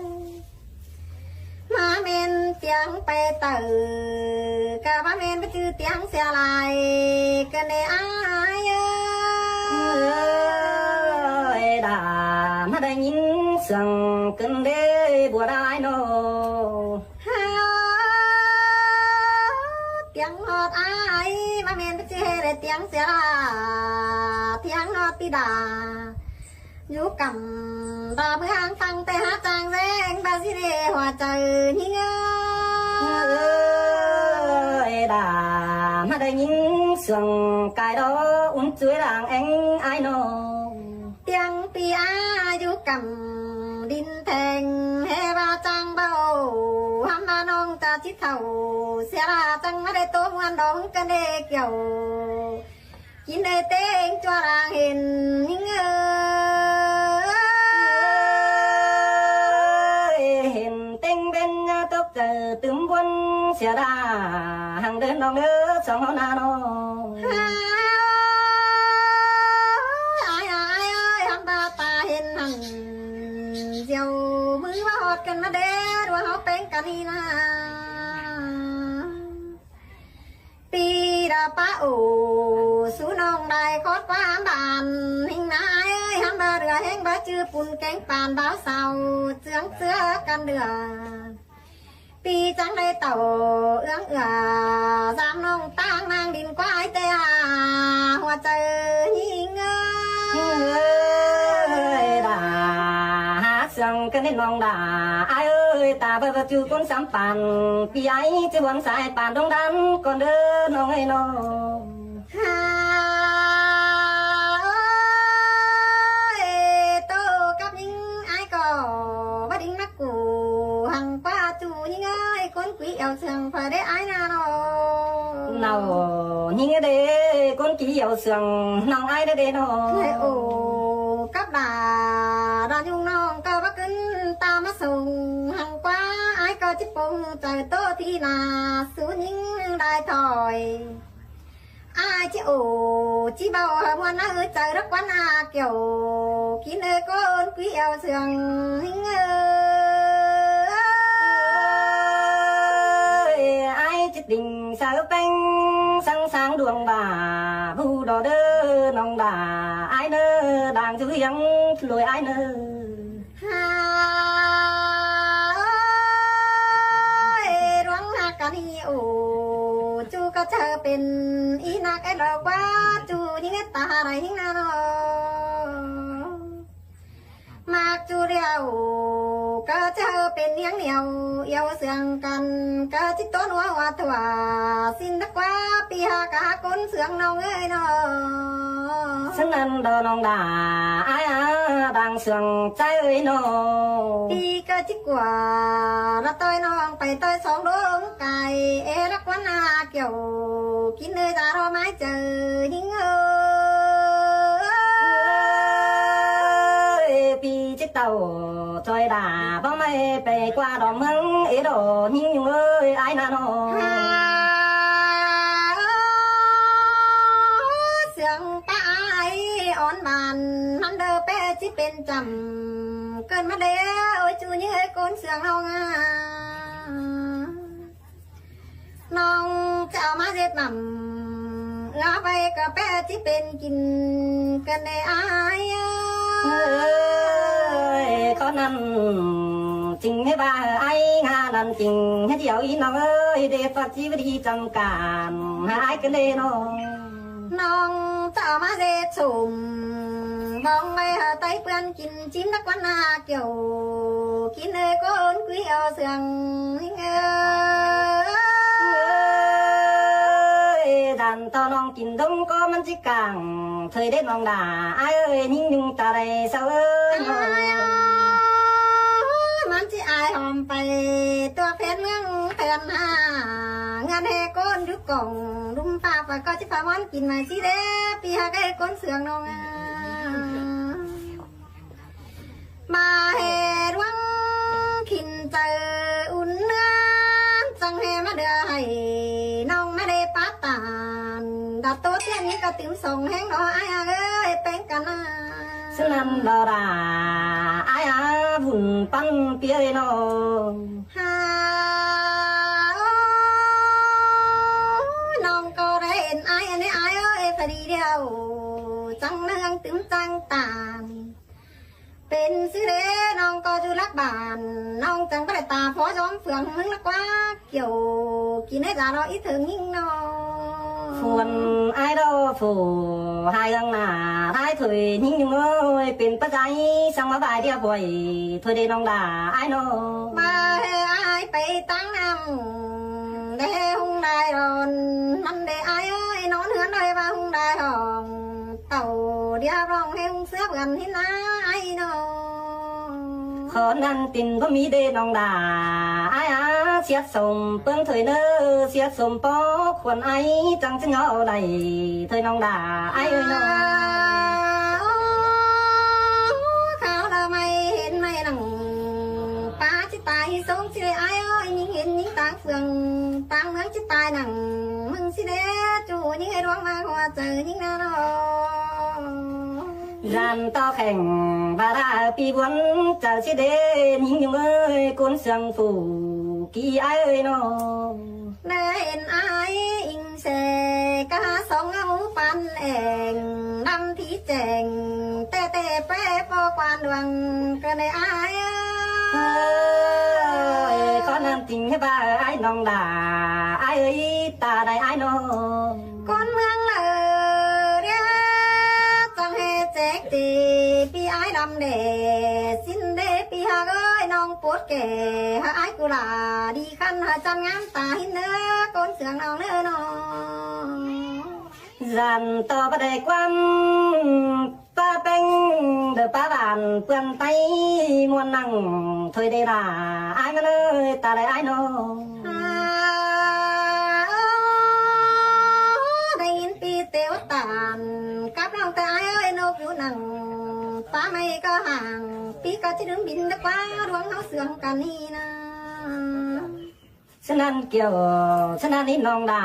ꞌMá ꞌmen tiêng pay tảu, cá ꞌmá ꞌmen báu ꞌchư tiêng sia lai, ꞌcọ ꞌnị ải ơi. Ơi, đa ꞌmá đảy ꞌnhính ꞌsướng ꞌcứn đê bua đai ꞌnớ. Hao, tiêng ꞌhọt ải, ꞌmá ꞌmen báu ꞌchư ꞌhê đảy tiêng sia lai, tiêng ꞌhọt ꞌpi đa. Dú căm đa ꞌmưa ꞌháng ꞌphắng té hák chang ꞌdệt báu ꞌchư đảy hua chaư ꞌnhính ơi. Đa ꞌmá đảy ꞌnhính ꞌsướng cai đó ún chuối lăng ꞌéng ải ꞌnớ. Tiêng ꞌpi ải dú căm đin theng ꞌhê ꞌva chang báu, hăm ꞌva ꞌnọng ꞌchạ ꞌchí thảu, sia ꞌva chang ꞌmá đảy tô ꞌmuôn đong ꞌcắn đê kiẻo. Kính ơi, ꞌtếng ꞌchua đang hên ꞌnhính ơi. Hên ꞌtếng bên nhà tốc chảy tứm buôn sia đa, hăng đớn đong đớ song hó na ꞌnớ. Ải ơi, ải ơi, hăm ꞌva ta hên hẳn, diêu ꞌmứ ꞌva ꞌhọt ꞌcắn ꞌmá đé, đua hó ꞌpéng căn ꞌnị ná. ꞌPi đa ꞌpá ổ, sú ꞌnọng đảy khót ꞌquám bản ꞌnhính ná ải ơi, hăm ꞌva đưa ꞌhéng báu ꞌchư pun kéng pàn báo sao, ꞌchương ꞌchưa căn đưa. ꞌPi chắng đảy tảu ương ưa, dăm ꞌnọng ꞌtáng ꞌnáng đin ꞌquá ải té a, hua chaư ꞌnhính ơi. Ơi, đa hák ꞌsướng ꞌcứn đê ꞌnọng đa, ải ơi, ta báu báu ꞌchư ꞌcốn sắm pàn, ꞌpi ải ꞌchư ꞌvón sai pàn đong đắn ꞌcốn đớ ꞌnọng ơi ꞌnớ. Hao ơi, tô cắp ꞌnhính ải ꞌcọ báu đin mắc củ, hăng ꞌquá ꞌchu ꞌnhính ơi, ꞌcốn quí ẻo ꞌsướng phaư đé ải na ꞌnớ. ꞌNọ ꞌnhính đé, ꞌcốn quí ẻo ꞌsướng ꞌnọng ải đé đé ꞌnớ. Ơi ổ, cắp đa, đa ꞌnhung ꞌnọng ꞌcọ báu ꞌcứn ta ꞌmá sông, hăng ꞌquá ải ꞌcọ ꞌchí pông chaư tô thi na, sú ꞌnhính đảy thôi. Ải ꞌchí ổ, ꞌchí báu hơm ꞌmuôn ná ư chaư đắc ꞌquán a kiẻo, kính ơi, ꞌcốn quí ẻo ꞌsướng ꞌnhính ơi. Ơi, ải ꞌchí tỉnh saư ꞌpéng, săng sàng đuông bả, bu đỏ đớ ꞌnọng đa, ải ꞌnớ đang dú hiếng lối ải ꞌnớ. Hao ơi, ꞌluống ꞌnhá căn ꞌnị ổ, ꞌchu ꞌcọ chaư pên ꞌí ꞌnặc é đo ꞌquá, ꞌchu ꞌnhính é ta đảy ꞌnhính na ꞌnớ. Mác ꞌchu ꞌlẹo ꞌcọ chaư pên ꞌnéng ꞌnéo, ẻo ꞌsướng căn ꞌcọ ꞌchí tốn hua hua thua, ꞌsịn đắc ꞌquá ꞌpi hák cá ꞌcốn ꞌsướng ꞌnọng ơi ꞌnớ. Săng ꞌnặn đo ꞌnọng đa, ải a, đang ꞌsướng chaư ơi ꞌnớ. ꞌPi ꞌcọ ꞌchí ꞌquá, ꞌlạ ꞌtoi ꞌnọng pay ꞌtoi song đôm cai, é đắc ꞌquán a kiẻo, kính ơi, ta ꞌló ꞌmá chaư ꞌnhính ơi. Ơi, ꞌpi ꞌchí tảu ꞌchoi đa, báu ꞌmá pay ꞌquá đo ꞌmướng, é đo ꞌnhính ꞌnung ơi, ải na ꞌnớ. Hao ơi, ꞌsướng ꞌpá ải ón bản, ꞌmắn đơ ꞌpé ꞌchí pên chăm, ꞌcứn ꞌmá đé, ôi ꞌchu ꞌnhính ơi, ꞌcốn ꞌsướng ꞌnọng a. ꞌNọng ꞌchạ ꞌmá ꞌdệt mẳm, ꞌngá pay ꞌcọ ꞌpé ꞌchí pên kin căn đé ải ơi. Ơi, ꞌcọ ꞌnặn chính ꞌmá bá ải ꞌngá ꞌnặn chính, hé điêu ꞌnị ꞌnọng ơi, đế ꞌpặc ꞌchí báu đi chăm căn, hả ải căn đé ꞌnớ. ꞌNọng ꞌchạ ꞌmá ꞌdệt sôm, bong ꞌvạy hả ꞌtoi ꞌpươn kin, chim đắc ꞌquán a kiẻo, kính ơi, ꞌcốn quí ẻo ꞌsướng ꞌnhính ơi. Ơi, đan ꞌto ꞌnọng kin đôm ꞌcọ ꞌmắn ꞌchí cang, thuê đế ꞌnọng đa, ải ơi, ꞌnhính ꞌnung ta đảy saư ơi ꞌnớ. Ải ơi, ꞌmắn ꞌchí ải hom pay, tua phén ꞌmướng phén ha, ngăn ꞌhê ꞌcốn dú cỏng, đum pha pha ꞌcọ ꞌchí pha ꞌmắn kin mai ꞌchí đế, ꞌpi hák ꞌcốn ꞌsướng ꞌnọng a. ꞌMá ꞌhê ꞌluống khỉn chaư ún ꞌnứa, chắng ꞌhê ꞌmá đưa hảy ꞌnọng ꞌmá đé pá ꞌtan ꞌTố ꞌtiện ꞌnhính ꞌcọ tứm sỏng ꞌhéng lo ai a ới, ꞌpéng căn a. ꞌSứ ꞌnặn lo đa ai a, vun ꞌpắn ꞌpi ới lo. Ha, ôi, ꞌnọng ꞌcọ đảy hên ai a ới, ai ới, phải đi điêu, chắng nương tứm chắng tan. Pên ꞌsứ đé ꞌnọng ꞌcọ ꞌchu lắc bản, ꞌnọng chắng báu đảy ta phó gióm phường ꞌmướng lắc ꞌquá, kiẻo kin ới dả lo ít thơng ꞌnhính lo. Phuôn ai lo phủ hai ꞌhăng nả, thái thôi ꞌnhính ꞌnung ới, pên pá dai săng ꞌmá bai điêu ꞌhuôi, thôi đê ꞌnọng đa ai lo. ꞌVa ới ai pay ꞌtáng ꞌnặm, đé ꞌhung đai đon, ꞌnặn đé ai ới, ꞌnón ꞌhướn đé ꞌva ꞌhung đai hỏng. Tảu điêu ꞌlống ꞌhéng ꞌsứa bươn ꞌhính a ai lo. Khón ꞌnặn tin báu ꞌmí đê ꞌnọng đa ai a, ꞌsiết sôm ꞌpứng thôi ꞌnớ, ꞌsiết sôm pó khuôn ai chắng ꞌchí ꞌnhó đảy thôi ꞌnọng đa ai ới lo. Ơ, ơ, kháo đa ꞌmạy hên ꞌmạy lăng, pá ꞌchí tai sống ꞌchí đảy ai ới, ꞌnhính hên ꞌnhính ꞌtáng phường ꞌtáng ꞌmướng ꞌchí tai nẳng ꞌmướng ꞌchí đé, ꞌchu ꞌnhính ới ꞌluống ꞌmá ꞌhua chaư ꞌnhính ꞌnạ lo. Dản ꞌto khẻng ꞌva đa ꞌpi buôn chaư ꞌchí đé, ꞌnhính ꞌnung ới, ꞌcốn sương phủ kí ai ới lo. Đảy hên ai inh sẻ cá sông ngắm ú păn ẻng, đăm thí chẻng, tê tê pé pô quan luông, ꞌcọ đảy ai ới. Ơi, khón ꞌnặn tin ꞌhứ ꞌva ai ꞌnọng đa ai ới, ta đảy ai lo. ꞌCốn ꞌmướng lả đé, chắng ꞌhế chếc ti, ꞌpi ai đăm đé, ꞌsịn đé ꞌpi ꞌhặc ới, ꞌnọng pốt kẻ, hả ai ꞌcọ lả đi khăn, hả chăm ngắm ta ꞌhịn ꞌnớ, ꞌcốn sương ꞌnọng ꞌnớ lo. Dản ꞌto báu đảy ꞌquám, pá ꞌpéng đảy pá bản ꞌpươn ꞌTáy ꞌmuôn nẳng, thôi đảy đa ai ꞌmắn ới, ta đảy ai lo. Hả, ơ, đảy ꞌnghín ꞌpi tẻo tản, cắp ꞌnọng ta ai ới, ꞌnộc dú nẳng, pá ꞌmạy ꞌcọ hẳng, ꞌpi ꞌcọ ꞌchí đứm bin đá ꞌquá, ꞌluống ꞌháu sương căn ꞌnị ꞌnạ. ꞌSứ ꞌnặn kiẻo, ꞌsứ ꞌnặn ꞌnị ꞌnọng đa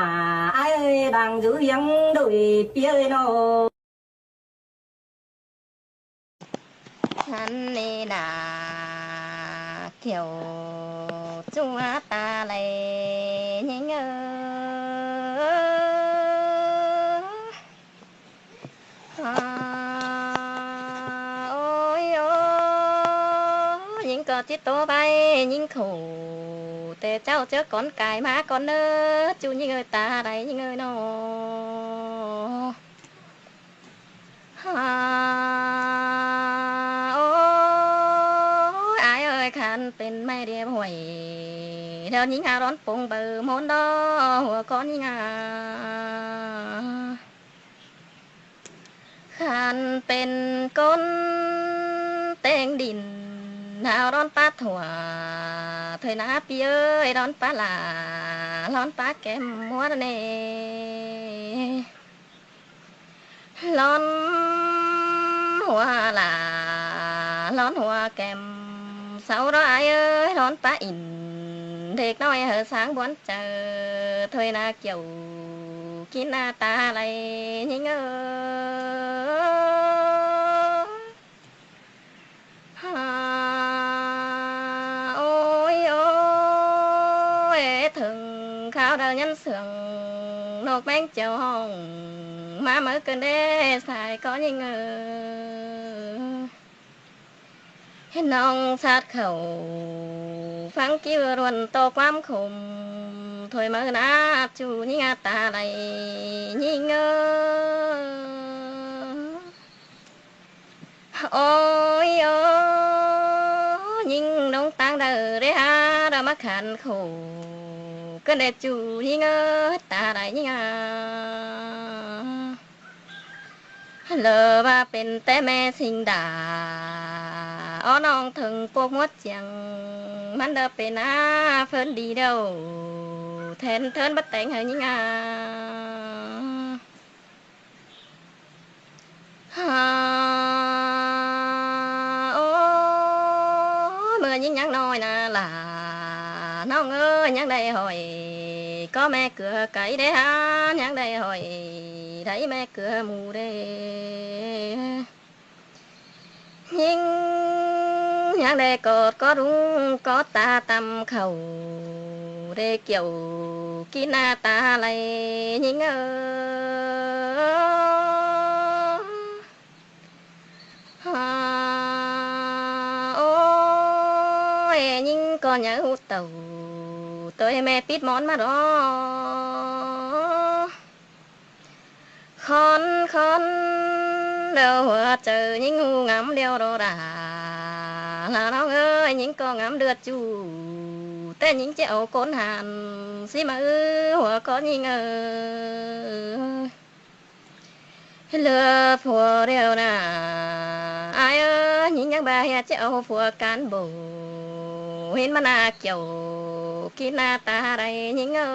ai ới, đang dú ꞌhiếng đuổi ꞌpi ới lo. Hăn ꞌnị đa kiẻo, ꞌchu ta đảy ꞌnhính ới. Hả, ôi, ôi, ꞌnhính ꞌcọ ꞌchí ꞌtố ꞌvạy ꞌnhính khổ, té ꞌchạu ꞌchớ cón cai ꞌmá cón ꞌnớ, ꞌchu ꞌnhính ới, ta đảy ꞌnhính ới lo. Hả, ôi, ai ới, khăn pên ꞌmạy điêu ꞌhuôi, điêu ꞌnhính hả ꞌlón pông baư ꞌmôn đó, ꞌhua cón ꞌnhính hả. Khăn pên ꞌcốn ꞌtếng đin, hả ꞌlón pá thủa, thôi ꞌnạ ꞌpi ới, ꞌlón pá lả, ꞌlón pá kem ꞌmúa ꞌnị. ꞌLón ꞌhua lả, ꞌlón ꞌhua kem, sau đó ai ới, ꞌlón pá ỉn, đếc ꞌnọi hả sáng buôn chaư, thôi ꞌnạ kiẻo, kin ꞌnạ ta đảy ꞌnhính ới. Hả, ôi, ôi, thơng kháo đaư ꞌnhắn sương, ꞌnộc ꞌméng chảu ꞌhọng, ꞌmá máư cơn đé sai ꞌcọ ꞌnhính ới. ꞌNọng ꞌsặt khảu, ꞌphắng ꞌcứ ꞌluôn ꞌto ꞌquám khôm, thôi máư ꞌnạ ꞌchu ꞌnhính ꞌnạ ta đảy ꞌnhính ới. Ôi, ôi, ꞌnhính ꞌnọng ꞌtáng đaư đé hả, đaư ꞌmá khăn khổ, cơn đé ꞌchu ꞌnhính ới, ta đảy ꞌnhính ới. Lỏ ꞌva pên té ꞌme ꞌsịnh đả, ók ꞌnọng thơng pốc mốt chiêng, ꞌmắn đaư pên ꞌnạ phớn đi điêu, then thớn bát téng hả ꞌnhính ới. Hả, ôi, ꞌmưa ꞌnhính ꞌnhắng ꞌnọi ꞌnạ lả, ꞌnọng ới, ꞌnhắng đảy hỏi, có ꞌme cưa cáy đé hả, ꞌnhắng đảy hỏi, Đảy ꞌme ꞌcứa mủ đê. ꞌNhính ꞌnhắng đảy ꞌcọt ꞌcọ rung ꞌcọt ta tăm khảu đê, kiẻo kin ꞌna ta đảy ꞌnhính ơ. Ôi, ꞌnhính ꞌcọ nháư hút tảu, ꞌtoi ꞌme pít món ꞌmá ꞌló. Khón khón, ꞌlẹo hua chaư ꞌnhính ꞌhụ ngắm ꞌlẹo ꞌló đa. ꞌNóng ơi, ꞌnhính ꞌcọ ngắm đưệt ꞌchu, té ꞌnhính ꞌchí au ꞌcốn hẳn ꞌsí ꞌmá ư hua ꞌcọ ꞌnhính ơ. ꞌLứa phua ꞌlẹo ꞌna, ai ơ, ꞌnhính ꞌnhắng ꞌva ꞌhịa ꞌchí au phua cán bộ, hên ꞌmá ꞌna kiẻo kin ꞌna ta đảy ꞌnhính ơ.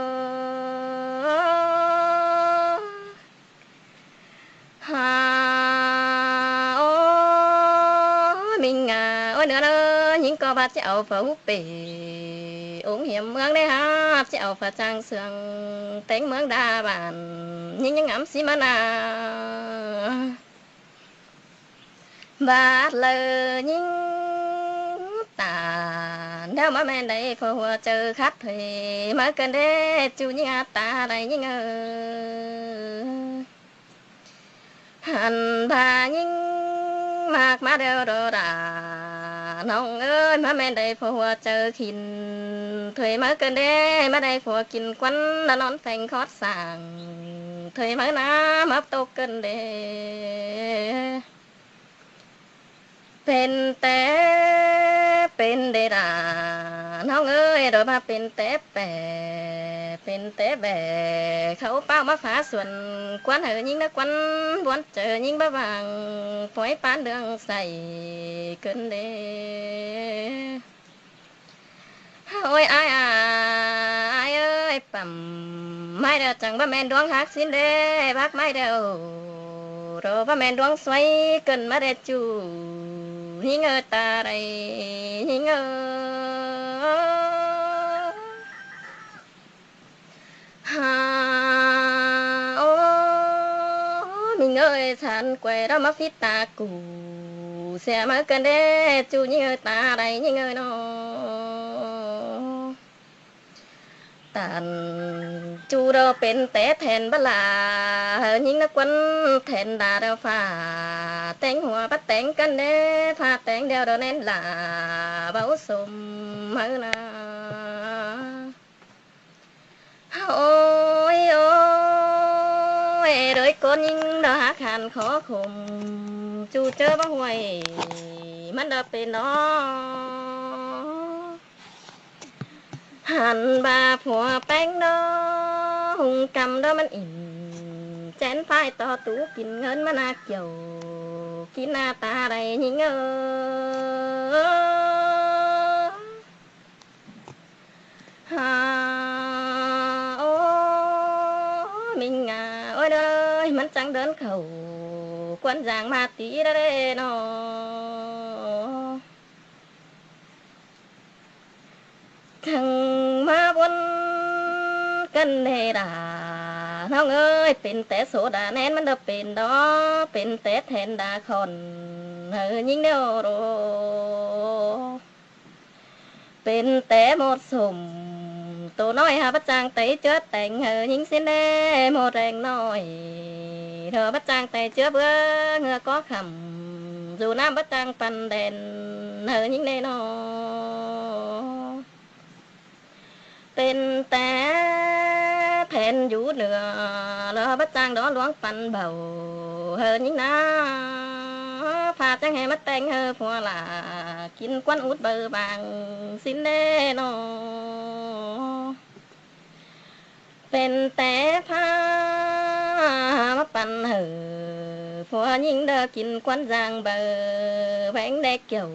Ha, ôi, ꞌminh a, ôi, ꞌnứa ꞌnớ, ꞌnhính ꞌcọ ꞌva ꞌchí au phua hút pể ống hiểm ꞌmướng đé hả, ꞌchí au phua ꞌchang sương téng ꞌmướng đa bản, ꞌnhính ꞌnhắng ngắm ꞌsí ꞌmá ꞌna. Bát ꞌlơ ꞌnhính ta, ꞌlẹo ꞌmá ꞌmen đảy phua hua chaư khắt thuế ꞌmá ꞌcợn đé, ꞌchu ꞌnhính a ta đảy ꞌnhính ơ. Hẳn ꞌva ꞌnhính ꞌmặc ꞌmá ꞌlẹo ꞌló đa. ꞌNóng ơi, ꞌmá ꞌmen đảy phua hua chaư khỉn thuế ꞌmá ꞌcợn đé, ꞌmá đảy phua kin quán ꞌna ꞌnón pheng khót sảng thuế ꞌmá ꞌna, ꞌmá ꞌtộc ꞌcợn đé. Pên té pên đê đa, ꞌnóng ơi, ꞌló ꞌva pên té pẻ pên té bẻ, khảu páo ꞌmá phá suôn quán hảư ꞌnhính ꞌnớ, quán buôn chaư ꞌnhính báu vang, pói pán ꞌlương sảy ꞌcợn đé. Ôi, ai a, ai ơi, păm ꞌmạy ꞌlẹo chắng ꞌva ꞌmen ꞌluống hák ꞌsịn đé, bác ꞌmạy ꞌlẹo ꞌló ꞌva ꞌmen ꞌluống suối ꞌcợn ꞌmá đé ꞌchu ꞌnhính ơ ta đảy ꞌnhính ơ. Ha, ôi, ꞌminh ơi, săn quay ꞌló ꞌmá phít ta cu sia ꞌmá ꞌcợn đé, ꞌchu ꞌnhính ơ ta đảy ꞌnhính ơ ꞌnọ. Tản ꞌchu ꞌló pên té then báu la, hảư ꞌnhính ꞌnớ quán then đa ꞌlẹo phả téng hua bát téng ꞌcợn đé, phả téng ꞌlẹo ꞌló ꞌnén la báu sôm hảư ꞌna. Ôi, ôi, đới ꞌcốn ꞌnhính ꞌló hák hẳn khó khôm, ꞌchu ꞌchớ báu ꞌhuối ꞌmắn ꞌló pên ꞌnọ. Hẳn ꞌva phua ꞌpéng ꞌnọ, hung căm ꞌnọ ꞌmắn ỉn chén phái ꞌto tú kin ꞌngớn ꞌmá ꞌna kiẻo kin ꞌna ta đảy ꞌnhính ơ. Ha, ôi, ꞌminh a, ôi, đới ꞌmắn chắng đớn khảu quán dang ꞌmá tí đa đé ꞌnọ. Khăng ꞌmá buôn ꞌcợn đé đa, ꞌnóng ơi, pên té sổ đa ꞌnén ꞌmắn ꞌló pên ꞌnọ, pên té then đa khỏn hảư ꞌnhính ꞌnẹo ꞌló. Pên té ꞌmột sôm tô ꞌnọi hả bát chang tay ꞌchớ téng hảư ꞌnhính ꞌsịn đé, ꞌmột eng ꞌnọi ꞌló bát chang tay ꞌchớ bứa ꞌngưa có khắm, dú ꞌnặm bát chang păn đen hảư ꞌnhính đé ꞌnọ. Pên té then dú nưa ꞌló bát chang đó ꞌluống păn báu hảư ꞌnhính ꞌna. Phả chắng hảư ꞌmá téng hảư phua ꞌlạ kin quán út báu vang ꞌsịn đé ꞌnọ. Pên té phả ꞌmá păn hảư phua ꞌnhính đaư kin quán dang báu vang đé kiẻo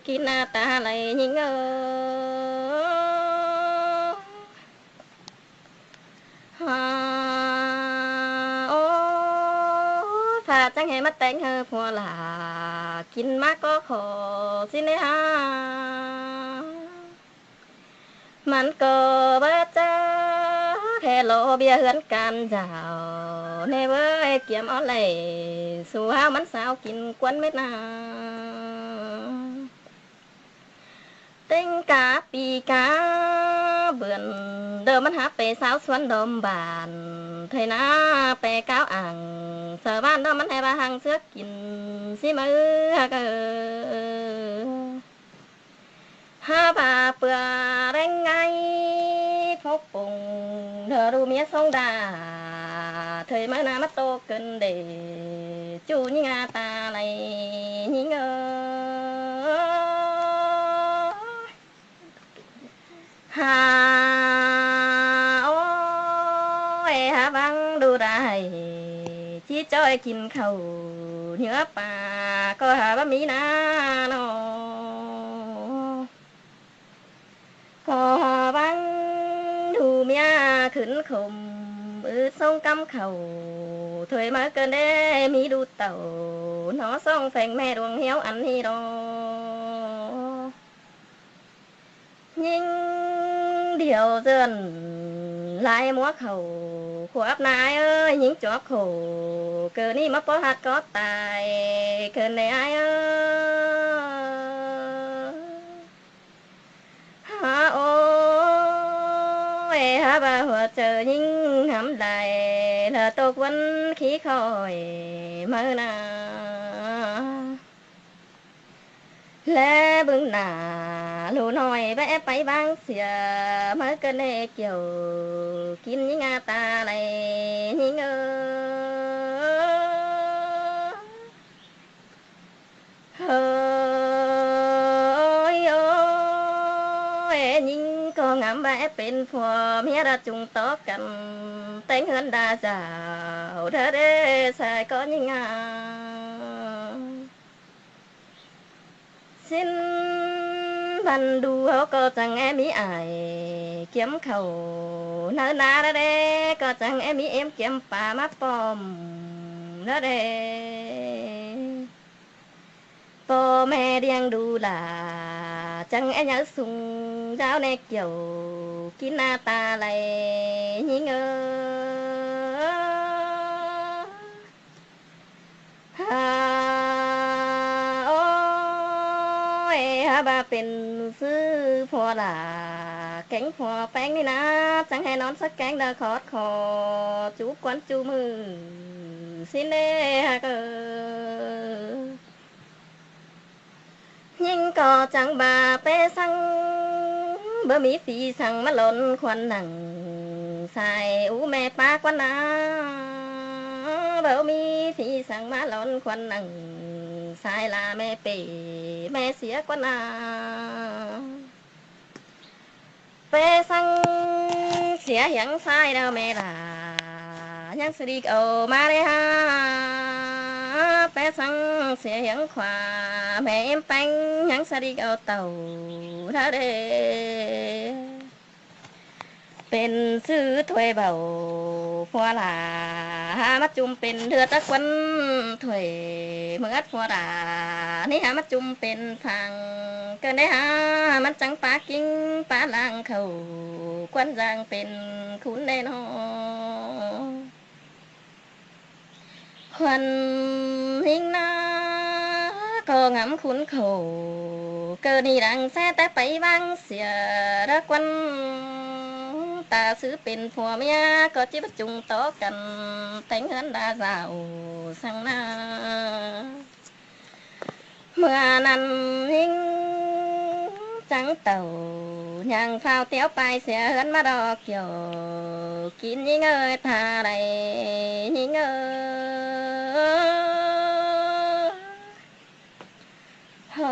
kin ꞌna ta đảy ꞌnhính ơ. Ha, ôi, phả chắng hảư ꞌmá téng hảư phua ꞌlạ kin ꞌmá có khổ ꞌsịn đé hả. ꞌMắn ꞌcọ báu chắc ꞌlẹo ꞌviạk ꞌhướn can dảo ꞌnị ꞌvới, kiêm ók đảy su ꞌhụ ꞌmắn sao kin ꞌquốn mết ꞌna. ꞌTếng cá pi cá bươn, ꞌlẹo ꞌmắn hák pay ꞌsáo suốn đom bản, ꞌthới ꞌná pay cáo ảng, sau ꞌván ꞌlẹo ꞌmắn ꞌhê ꞌva hăng sước kin ꞌsị ꞌmứ ꞌhặc ꞌcọ. Hák ꞌva ꞌpưa ꞌlẹng ꞌngai phốc pông, ꞌlẹo ꞌlụk ꞌmía sông đa, ꞌthới ꞌmứ ꞌna ꞌmá ꞌtố cơn đê, ꞌchu ꞌnhính ꞌa ta đảy ꞌnhính ơ. Hák ôi, hák ꞌváng đu đảy, ꞌchí ꞌchoi kin khảu ꞌnhứa pa, ꞌcọ hák báu ꞌmí ꞌna ꞌnọ. ꞌCọ hák ꞌváng đu ꞌmía khửn khôm, ứt sông cắm khảu, ꞌthới ꞌmứ cơn đê ꞌmí đu tảu, ꞌnọ song pheng ꞌme đuông hiếu ăn ꞌnị ꞌnọ. ꞌNhính điêu ꞌdượn lai ꞌmúa khảu, khua ắp ꞌna ái ơi, ꞌnhính chóp khổ, ꞌcọ ꞌnị ꞌmá ꞌpó ꞌhặc ꞌcó tai, cơn đê ái ơ. Hák ôi, hák ꞌva hua chaư ꞌnhính ngắm lai, ꞌlẹo ꞌtộc ꞌquốn khí khỏi ꞌmứ ꞌna. ꞌLé bưng nả ꞌlụk ꞌnọi báu é pay ꞌváng sia, ꞌmứ cơn đê kiẻo kin ꞌnhính ꞌa ta đảy ꞌnhính ơ. Hơi ôi, ꞌnhính ꞌcọ ngắm ꞌva é pên phua ꞌmía đa chung tó căn, ꞌtếng ꞌhướn đa dảo đa đê sai ꞌcọ ꞌnhính ꞌa. ꞌSịn băn đu ꞌháu ꞌcọ chắng é ꞌmí ải kiêm khảu, ꞌnhá ꞌna đa đê ꞌcọ chắng é ꞌmí ꞌếm kiêm pa ꞌmá pom đa đê. ꞌPo ꞌme điêng đu lả chắng é nháư sung dáo ꞌnê kiẻo kin ꞌna ta đảy ꞌnhính ơ. Hák ôi, hák ꞌva pên ꞌsứ phua lả kéng phua ꞌpéng ꞌnị ꞌna, chắng é ꞌnón sắc kéng đa khót khót, chúp ꞌquốn ꞌchu ꞌmự ꞌsịn đê ꞌhặc ơ. ꞌNhính ꞌcọ chắng ꞌva pé săng báu ꞌmí phi săng ꞌmá lon khuôn nẳng, sai ú ꞌme pá ꞌquốn ꞌna, báu ꞌmí phi săng ꞌmá lon khuôn nẳng, sai la ꞌme pê ꞌme sia ꞌquốn ꞌna. Pé săng sia hiếng sai đaư ꞌme lả, ꞌnhắng sa đi ꞌcọ ꞌma đê hák. Pé săng sia hiếng khua ꞌme ꞌếm ꞌpéng, ꞌnhắng sa đi ꞌcọ tảu đa đê. Pên ꞌsứ thuê báu phua lả, hák ꞌmá chum pên ꞌlượt ꞌquốn thuê, ꞌmưa ꞌtẹ phua lả ꞌnị hák ꞌmá chum pên phang, cơn đê hák ꞌmắn chắng pá king pá lang khảu, ꞌquốn dang pên khun đê ꞌnọ. Khuôn ꞌnhính ꞌna ꞌcọ ngắm khun khổ, ꞌcọ ꞌnị đang ꞌsé té pay ꞌváng sia, đa ꞌquốn ta ꞌsứ pên phua ꞌmía ꞌcọ ꞌchí báu chung tó căn, ꞌtếng ꞌhướn đa dảo săng ꞌna. ꞌMưa ꞌnặn ꞌnhính chắng tảu ꞌnhắng phao tiếu pay sia ꞌhướn ꞌmá đo kiẻo kin ꞌnhính ơi, ta đảy ꞌnhính ơ. Hơi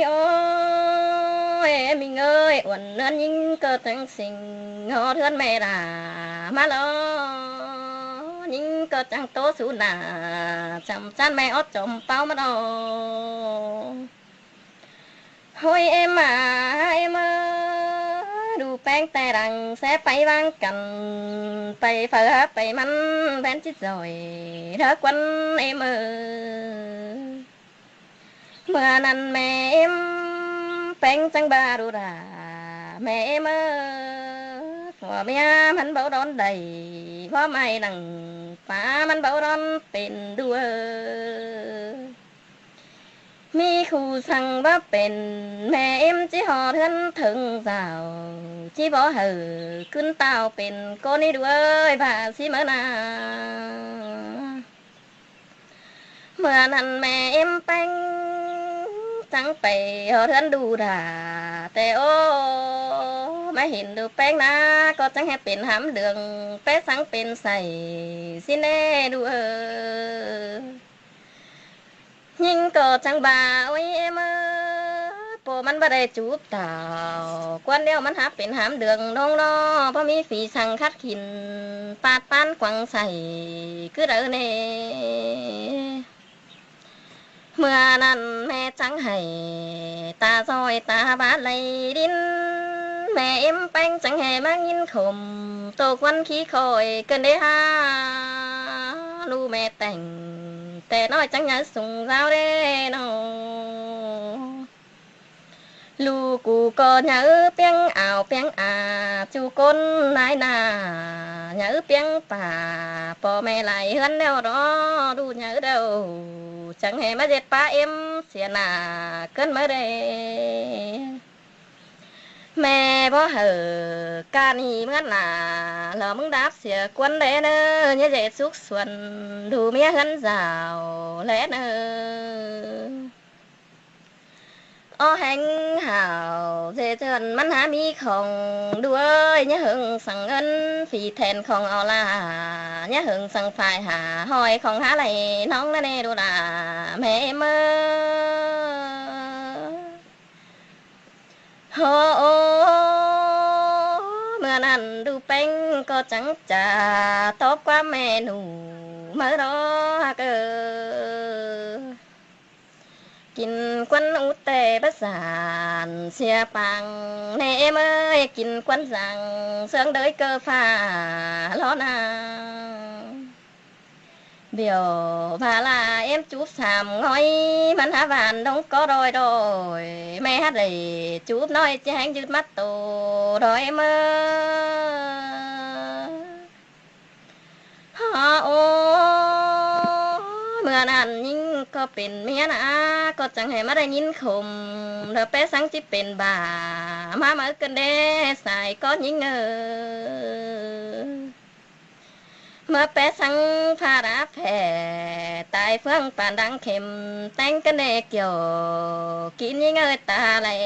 ôi, ꞌmính ơi, uôn ꞌnán ꞌnhính ꞌcọ chắng sing ꞌhọt ꞌhướn ꞌme lả ꞌmá lo. ꞌNhính ꞌcọ chắng ꞌtố sú nả chăm chăn ꞌme ót chom ꞌpáo ꞌmá lo. Hơi ꞌếm à, ꞌếm ơ, đu ꞌpéng ꞌtẹ đang ꞌsé pay ꞌváng căn, pay phaư hák pay ꞌmắn ꞌvén chít dỏi đa ꞌquốn ꞌếm ơ. ꞌMưa ꞌnặn ꞌme ꞌếm ꞌpéng chắng ba đu đả, ꞌme ꞌếm ơ, ꞌHua ꞌmía ꞌmắn báu đón đảy, ꞌhua mai nẳng pá ꞌmắn báu đón pên đu ới. ꞌMí khu săng báu pên, ꞌme ꞌếm ꞌchí ꞌhọt ꞌhướn thớng dảo, ꞌchí bók hảư ꞌcứn táo pên ꞌcốn ꞌnị đu ới, ꞌva ꞌsí máư ꞌna. ꞌMưa ꞌnặn ꞌme ꞌếm ꞌpéng chắng pay ꞌhọt ꞌhướn đu đả, té ꞌô ꞌmá hên đu ꞌpéng ꞌna ꞌcọ chắng hé pên hám đường, pé săng pên sảy ꞌsịn ꞌnê đu ới. ꞌNhính ꞌcọ chắng ꞌva, ôi ꞌếm ới, ꞌpưa ꞌmắn báu đảy chúp táo, ꞌquán ꞌlẹo ꞌmắn hák pên hám đường ꞌnọng ꞌnọ, báu ꞌmí phi săng khắt khỉn, pát ꞌpán quăng sảy ꞌcứ đaư ꞌnê. ꞌMưa ꞌnặn ꞌme chắng hảy ta ꞌdoi ta bát lay đin, ꞌme ꞌếm ꞌpéng chắng hé ꞌmá ꞌnghín khôm, tô ꞌquán khí khỏi ꞌcợn đé ha. ꞌLụk ꞌme téng té ꞌnọi chắng nháư sung dáo đé ꞌnọ. ꞌLụk ꞌcọ nháư piếng áo piếng a, ꞌchu ꞌcốn nái na, nháư piếng pả, ꞌpo ꞌme lai ꞌhướn ꞌlẹo đó, ꞌlụk nháư ꞌlẹo chắng hé ꞌmá ꞌdệt pá ꞌếm sia nả ꞌcợn máư đé. ꞌMe bók hảư ꞌca ꞌnị ꞌmứa nả, lỏ ꞌmứng đáp sia ꞌquán đé ꞌnớ, ꞌnhá ꞌdệt súc suôn, đu ꞌmía ꞌhướn dảo đé ꞌnớ. Ók ꞌhéng hảo ꞌdệt ꞌdọn ꞌmắn hák ꞌmí khong, đu ới, ꞌnhá hơng săng ꞌngớn phi then khong au la, ꞌnhá hơng săng phải hả ꞌhọi khong hák đảy ꞌnọng ꞌnớ ꞌnê đu đả, ꞌme ꞌếm ới. Hô ơ, ꞌmưa ꞌnặn đu ꞌpéng ꞌcọ chắng chả tóp ꞌquám ꞌme ꞌnụ máư đó ꞌhặc ới. Kin ꞌquán út té bát dản sia pang ꞌnê ꞌếm ới, kin ꞌquán dang ꞌsướng đới ꞌcơ pha lo na. Bẻo ꞌva ꞌlạ ꞌếm chúp sam ꞌngói, ꞌmắn hák van đóng có đôi đôi, ꞌme hák đảy chúp ꞌnọi ꞌchí ꞌhéng dứt mát tô đôi ꞌếm ới. Hả ơ, ꞌmưa ꞌnặn ꞌnhính ꞌcọ pên ꞌmía ꞌna, ꞌcọ chắng hé ꞌmá đảy ꞌnghín khôm, lỏ pé săng ꞌchí pên bả, ꞌmá máư ꞌcợn đé sai ꞌcọ ꞌnhính ới. ꞌMưa pé săng pha đá phẻ, tai ꞌphướng pản đang khêm, téng ꞌcợn đé kiẻo, kin ꞌnhính ới ta đảy,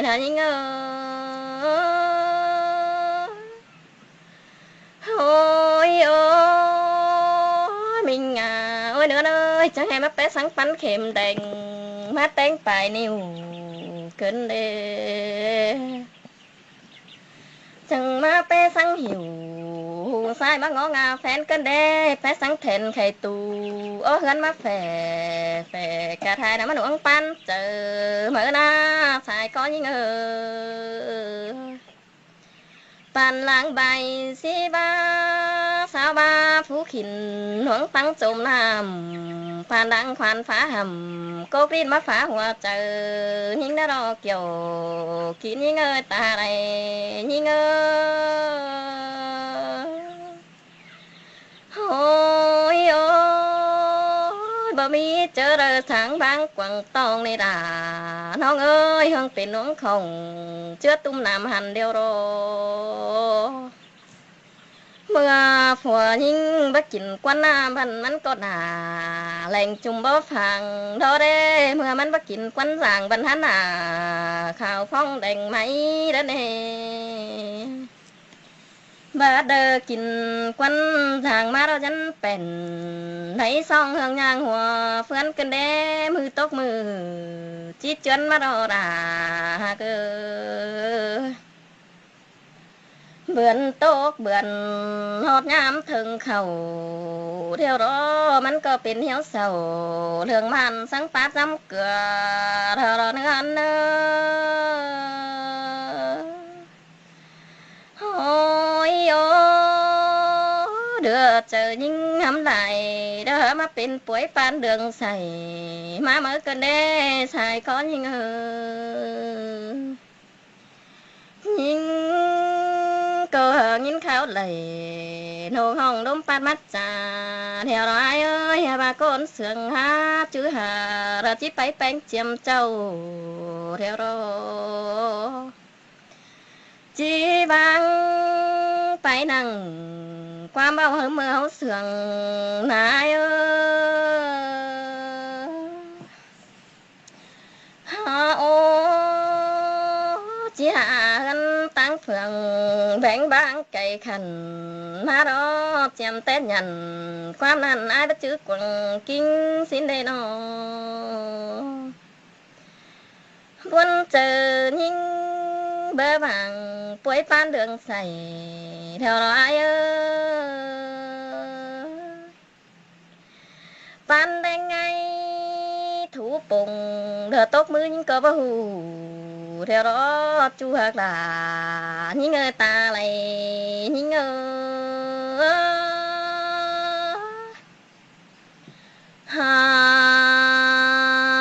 lỏ ꞌnhính ới. Ôi ơ, ꞌminh à, ôi ꞌnứa ơi, chắng hé ꞌmá pé săng pắn khêm đeng, ꞌmá téng pải ꞌnịu ꞌcợn đé. Chắng ꞌmá pé săng hỉu, sai ꞌmá ngó ngả phén ꞌcợn đé, pé săng then khay tu, ơ ꞌhướn ꞌmá phẻ, phẻ cả thai ꞌna ꞌmá nuống pán chaư, máư ꞌna, sai ꞌcọ ꞌnhính ới. Pản lăng bai sí ꞌva, sáo ꞌva phú khỉn, nuống păng chôm ꞌnặm, pản lăng khoăn phá hẳm, cốc ꞌlịn ꞌmá phá hua chaư, ꞌnhính ꞌna lo kiẻo, kin ꞌnhính ới ta đảy, ꞌnhính ới. Ôi ơ, báu ꞌmí ꞌchớ đaư tháng bang quảng tong ꞌnị đả, ꞌnọng ơi, ꞌhướng pên ꞌnọng khong, ꞌchứa ꞌtúm ꞌnặm hẳn điêu ꞌro. ꞌMưa phua ꞌnhính báu kin ꞌquán ꞌna băn ꞌmắn ꞌcọ nả, leng chum báu phang đó đé, ꞌmưa ꞌmắn báu kin ꞌquán dang băn hẳn nả, khảu phóng đeng ꞌmạy đó ꞌnê. Báu đaư kin ꞌquán dang ꞌmá ꞌro dán pẻn, đảy song ꞌhướng ꞌnhang hua ꞌphướn ꞌcợn đé, ꞌmự tốc ꞌmự ꞌchí ꞌchuốn ꞌmá ꞌro đả ꞌhặc ới. Bươn tốc bươn ꞌhọt ꞌnhám thơng khảu, điêu ꞌro ꞌmắn ꞌcọ pên hiếu sảu, ꞌlương ꞌman săng pát dăm cưa, ꞌro ꞌro ꞌnứa ăn ơ. Ôi ơ, đứa chaư ꞌnhính hăm lai, đa ꞌmá pên puối pán đường sảy, ꞌmá máư ꞌcợn đé sai ꞌcọ ꞌnhính ới. ꞌNhính ꞌcọ ꞌhụ ꞌnghín kháo đảy, ꞌnọng ꞌhọng ꞌlốm pát mát cha, theo đó ai ơi, hả ꞌva ꞌcốn sương hả, chứ hả, ꞌlạ ꞌchí pay ꞌpéng chiêm chảu, theo đó ꞌchí ꞌváng pay nẳng ꞌquám ꞌvạu hảư ꞌmưa ꞌháu sương nả ai ơi. Hả ô, ꞌchí hả ꞌhướn ꞌtáng phường, béng ꞌváng cay khăn, hả đó chiêm tết nhẳn, ꞌquám ꞌnặn ai bắt chứ quảng kính xin đây nó. ꞌVuôn chaư ꞌnhính bơ vàng, puối ꞌpán đường sảy, theo đó ai ơi. ꞌPán đéng ngay thú pông, đa tốc ꞌmứ ꞌnhính ꞌcọ báu ꞌhụ, theo đó ꞌchu hạc lả, ꞌnhính ơi ta lay, ꞌnhính ơi. Hả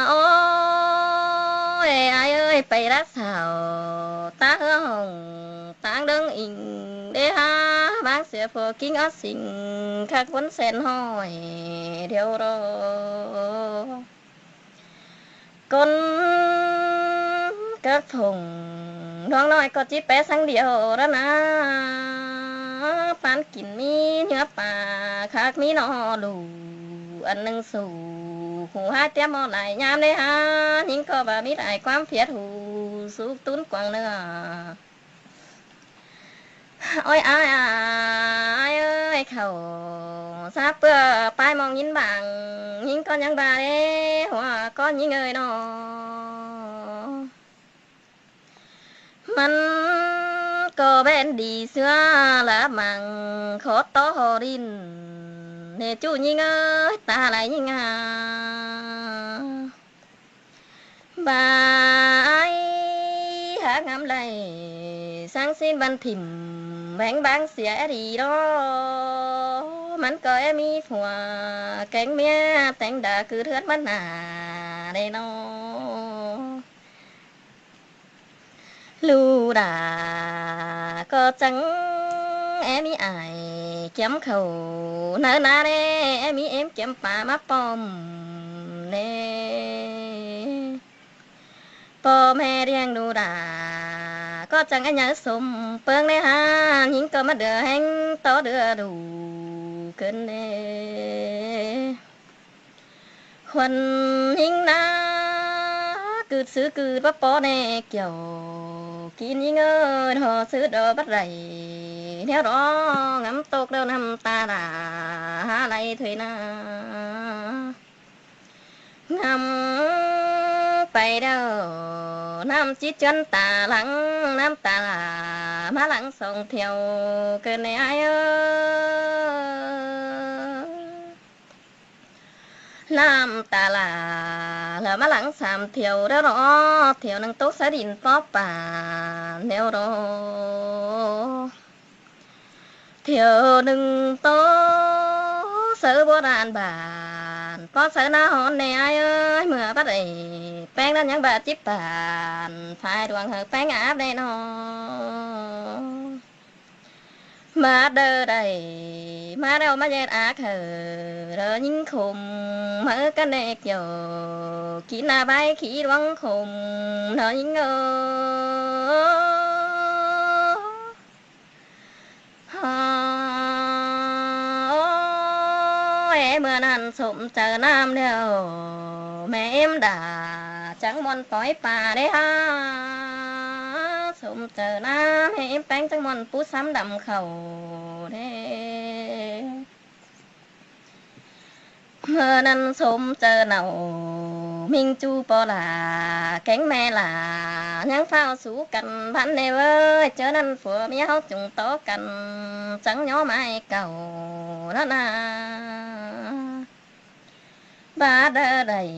ôi, ai ơi, pay đắc xảo, ta hứa hỏng, ꞌtáng đớng inh, đế hả, ꞌváng sia phua kính ót sing, khắc ꞌvốn sen hỏi, theo đó. ꞌCốn cắp phông, ꞌnọng ꞌnọi ꞌcọ ꞌchí pé săng điêu đó nả. ꞌPán kin ꞌmí ꞌnhứa pả, khắc ꞌmí ꞌno đu, ăn ꞌnưng su, ꞌhụ hả tiêm ꞌmo lai ꞌnhám đế hả, ꞌnhính ꞌcọ ꞌva mít ai ꞌquám phiết ꞌhụ, súc tún quảng ꞌnưa. Ôi ai ai ơi, khảu sắp ꞌpưa pay ꞌmong ꞌnghín bảng, ꞌnhính ꞌcọ ꞌnhắng ꞌva đế, hua ꞌcọ ꞌnhính ơi nó. ꞌMắn ꞌcọ ꞌvén đi ꞌsứa, lả mảng khót tó hô đin, ꞌnê ꞌchu ꞌnhính ơi, ta lai ꞌnhính à. ꞌVa ai hả ngắm lai, sáng xin văn thỉm, béng ꞌváng sia é đi đó. ꞌMắn ꞌcọ é ꞌmí phua, kéng ꞌmía téng đa cứ thướt ꞌmắn nả đây nó. ꞌLụk đa ꞌcọ chắng é ꞌmí ai kiêm khảu, ꞌnớ nả đế é ꞌmí ꞌếm kiêm pả ꞌmá pom ꞌnê. ꞌPo ꞌme ꞌliệng ꞌlụk đa ꞌcọ chắng é nháư sôm ꞌpơng đế hả, ꞌnhính ꞌcọ ꞌmá đưa ꞌhéng tó đưa đu cơn đế. Khuôn ꞌnhính nả, cứ sư cứ báu ꞌpo ꞌnê kiẻo, kin ꞌnhính ơi, ꞌhụ sư đó bắt đảy, theo đó ngắm tốc đâu năm ta đa, hả lai thuê nả. Ngắm pay đâu, năm ꞌchí chuyến ta lăng, năm ta đa, ꞌmá lăng song thiêu, cơn đế ai ơi. Năm ta đa, lả ꞌmá lăng sam thiêu đó nó, thiêu ꞌnưng tốc sáư đin ꞌpó pả, theo đó. Thiêu ꞌnưng tốc sáư bố đan bản, ꞌpó sáư nả hón ꞌnê ai ơi, ꞌmưa bắt đảy, béng ꞌnặn ꞌnhắng ꞌva chíp bản, phải đuang hảư béng áp đế nó. ꞌMá đơ đảy, ꞌmá đeo ꞌmá ꞌdệt ác hảư, ꞌlạ ꞌnhính khôm, ꞌmá căn đế kiẻo, kin nả bái khí đuang khôm, ꞌlạ ꞌnhính ơ. Hả ôi, ꞌmưa ꞌnặn sôm chaư ꞌnặm điêu, ꞌme ꞌếm đa chắng ꞌmuôn tói pả đế hả. Sôm chaư ꞌnặm, ꞌme ꞌếm béng chắng ꞌmuôn pú sắm đăm khảu đế. ꞌMưa ꞌnặn sôm chaư nảu, ꞌminh ꞌchu ꞌpo lả, kéng ꞌme lả, ꞌnhắng ꞌphạo sú căn bắn ꞌnê ꞌvới, ꞌchớ ꞌnặn phua ꞌmía ꞌháu chung tó căn, chắng ꞌnhó mai cảu ꞌnặn nả. Bát đơ đảy,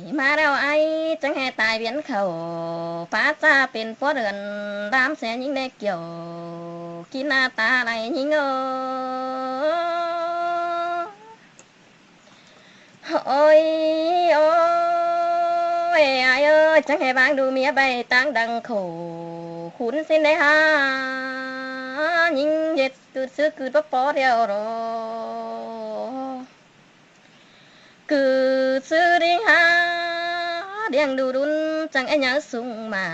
ꞌmá đeo ai, chắng ꞌhê tai viến khảu, pá ꞌchạ pên pua đươn, đam sia ꞌnhính đế kiẻo, kin nả ta lai ꞌnhính ơ. Ôi, ôi, ai ơi, chắng ꞌhê ꞌváng đu ꞌmía ꞌvạy ꞌtáng đăng khổ, khún xin đế hả. ꞌnhính ꞌdệt ꞌcựt ꞌsứ ꞌcựt báu ꞌpo điêu ꞌro. ꞌCựt ꞌsứ ꞌnhính hák ꞌliệng đu đun chắng é nháư sung ꞌmá,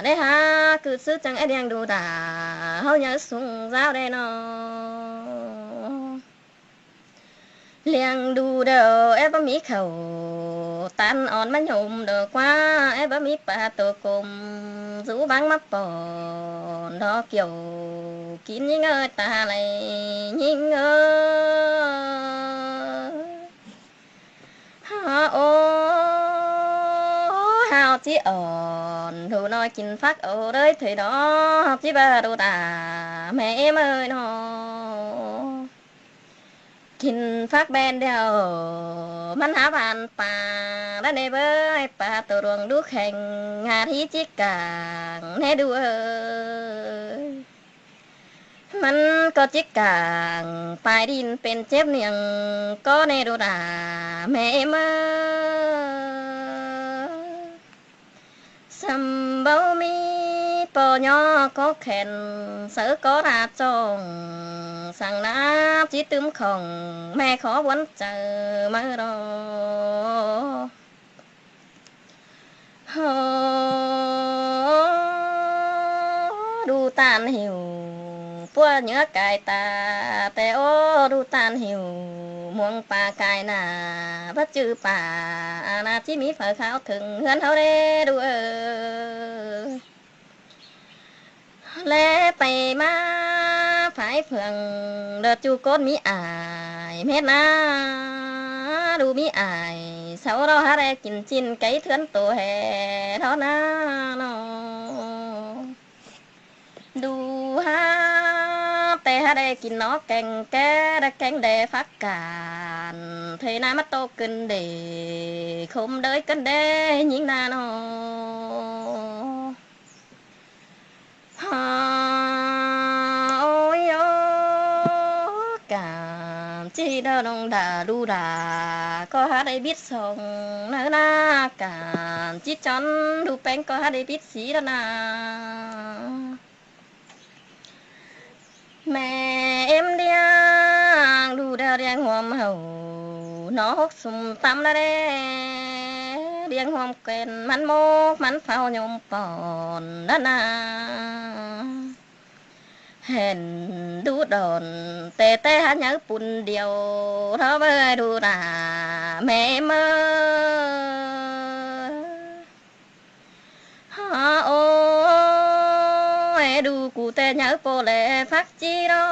đảy hák ꞌcựt ꞌsứ chắng é ꞌliệng đu đa ꞌháu nháư sung dáo đảy ꞌnọ. ꞌLiệng đu đaư é báu ꞌmí khảu ꞌtan ón ꞌmá nhôm đo ꞌquá, é báu ꞌmí pa tô cốm dú báng ꞌmá pon đó kiẻo kin ꞌnhính ơi ta lay ꞌnhính ơi. Hák ố, hák ꞌchí ỏn ꞌhụ ꞌnọi kin phák ổ ꞌlới thôi đó, ꞌchí ꞌva đu đa ꞌme ꞌếm ơi ꞌnọ. Kin phák ꞌben điêu ꞌmắn hák ꞌván pa, đá ꞌnê bới pa tô ruông đú kheng, hák ꞌhí ꞌchí cang ꞌnê đu ơi. ꞌMắn ꞌcọ ꞌchí cang pay đin pên chếp ꞌniêng ꞌcọ ꞌnê đu đa ꞌme ꞌếm ơi. Săm báu ꞌmí ꞌpo ꞌnhó ꞌcó khen, sáư ꞌcó đa ꞌchong, săng ꞌnạp ꞌchí tứm khong, ꞌme khó ꞌmuôn chaư ꞌmá ꞌro. Hơ, đu ꞌtan hỉu ꞌpúa ꞌnhứa cai ta, té ố đu ꞌtan hỉu muông pa cai nả, báu ꞌchư pa a ꞌna ꞌchí ꞌmí phaư kháo thửng ꞌhướn ꞌháu đé đu ơ. ꞌLé pay ꞌmá phái phường đa ꞌchu cốt ꞌmí ải, mết ꞌna đu ꞌmí ải, sau ꞌro hák đé kin ꞌchịn cáy ꞌthướn tô ꞌhế đó ꞌna ꞌnọ. Đu hák té hák đé kin nó keng ké đa keng đé phák cản, thuê ꞌna ꞌmá tô ꞌcứn đê, khốm đới ꞌcứn đé ꞌnhính ꞌna ꞌnọ. Hơ, ôi ơ, cản ꞌchí đa ꞌnọng đa đu đa ꞌcọ hák đé bít song ꞌnớ ꞌna, cản ꞌchí chón đu ꞌpéng ꞌcọ hák đé bít sí đó ꞌna. ꞌMe ꞌếm ꞌliệng đu đa ꞌliệng ꞌhuôm hảư, nó hốc sum tăm ꞌna đé, ꞌliệng ꞌhuôm khen ꞌmắn mốc ꞌmắn phao nhôm pon đó ꞌna. Hên đu đon té té hák nháư pun điêu, đó bới đu đa ꞌme ꞌếm ơi. Hơ, ôi, đu cu té nháư ꞌpo ꞌlé phák ꞌchí đó,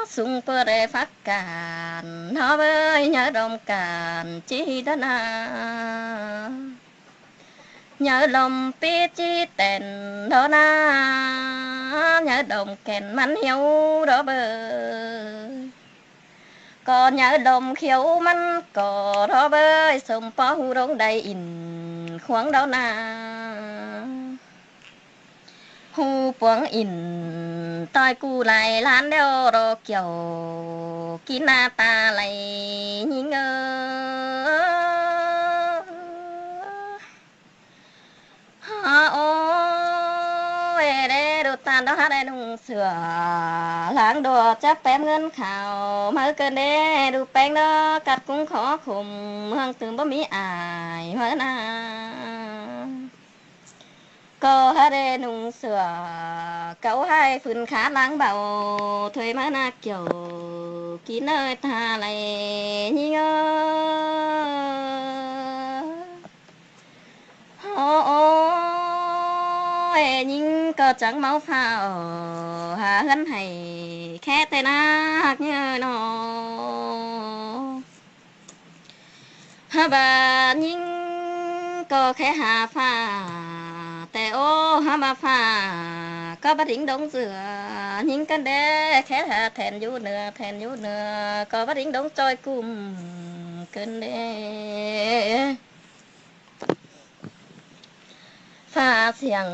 sung ꞌpo ꞌlé phák cản, nó bới nháư đom cản ꞌchí đó ꞌna. Nháư đom pít ꞌchí tẻn đó ꞌna, nháư đom khen ꞌmắn hiếu đó bới. ꞌCọ nháư đom khiếu ꞌmắn ꞌcọ đó bới, sôm ꞌpo ꞌhụ đống đay ỉn khuống đó ꞌna. ꞌHụ puống ỉn ꞌtoi cu lai ꞌlan đéo ꞌro kiẻo, kin ꞌna ta lay ꞌnhính ơ. Hơ, ôi, đé đu ꞌtan đó hák đé ꞌnung sửa, láng đua chắp pém ꞌngớn khảo, máư ꞌcơn đé đu ꞌpéng đó cắt cúng khó khủng, ꞌmướng tứm báu ꞌmí ải máư ꞌna. ꞌCọ hák đé ꞌnung sửa, cáu ꞌhại phưn khát láng báu, thuê máư ꞌna kiẻo, kin ơi ta lay ꞌnhính ơ. Hơ, ôi, ꞌnhính ꞌcọ chắng máư phao, hả ꞌhướn hảy khé té ꞌna hák ꞌnhớ ꞌnọ. Hả ꞌva ꞌnhính ꞌcọ khé hả phả, té ố hả ꞌva phả ꞌcọ báu đính đống dưa, ꞌnhính ꞌcơn đé khé hả then dú nưa, then dú nưa ꞌcọ báu đính đống ꞌchoi ꞌcum ꞌcơn đé. Phả siêng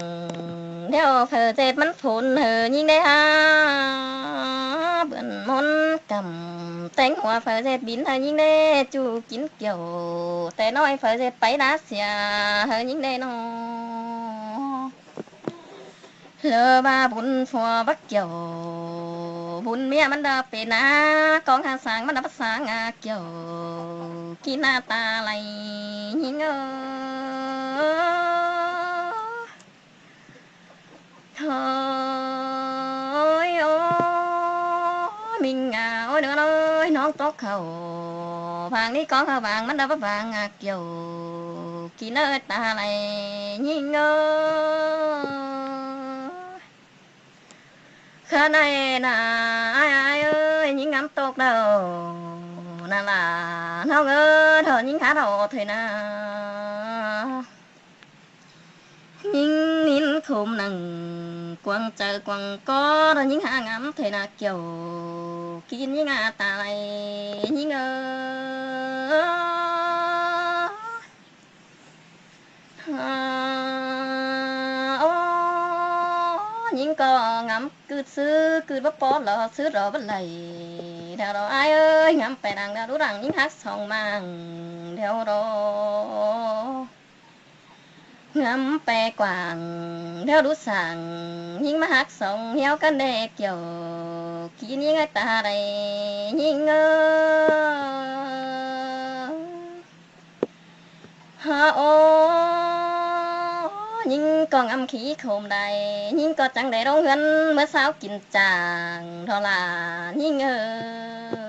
ꞌlẹo phaư ꞌdệt ꞌmắn phôn hảư ꞌnhính đé hả, bươn ꞌmôn căm téng hua phaư ꞌdệt bín hảư ꞌnhính đé, ꞌchu kin kiẻo té ꞌnọi phaư ꞌdệt páy ná sia hảư ꞌnhính đé ꞌnọ. Lỏ ꞌva bun phua báu kiẻo, bun ꞌmía ꞌmắn đa pên ꞌná, ꞌcóng ꞌháng sáng ꞌmắn đa báu sáng ꞌa kiẻo, kin ꞌna ta lai ꞌnhính ơ. Thôi ôi, ꞌmính ꞌna ôi, ꞌnớ ꞌnọi ꞌnóng tốc khảu, vang ꞌnị ꞌcóng ꞌháng vang ꞌmắn đa báu vang ꞌa kiẻo, kin ꞌna ta lai ꞌnhính ơ. Khá ꞌnị ꞌna, ải ải ơi, ꞌnhính ngắm tốc đaư ꞌna, lả ꞌnọng ơ, ꞌtọ ꞌnhính khá ꞌtọ thôi ꞌna. ꞌNhính ꞌnhính khôm nẳng, cuông chaư cuông ꞌcọ, ꞌtọ ꞌnhính hák ngắm thôi ꞌna kiẻo, kin ꞌnhính ꞌna ta lai ꞌnhính ơ. Ô, ꞌnhính ꞌcọ ngắm cứt ꞌsứ, cứt báu pót lo, sứt lo báu đảy. Đeo ꞌló ải ơi, ngắm pay nẳng đeo đú đẳng ꞌnhính hák song mang, đeo ꞌló ngắm pay quảng, đeo đú sảng, ꞌnhính ꞌmá hák song ꞌhiếu căn đe kiẻo, kin ꞌnhính ꞌa ta lai ꞌnhính ơ. Ha ô, ꞌnhính ꞌcọ ngắm khí khôm đảy, ꞌnhính ꞌcọ chắng đảy ꞌlống ꞌhướn ꞌmứa ꞌsáo kin chang, ꞌtọ lả ꞌnhính ơ.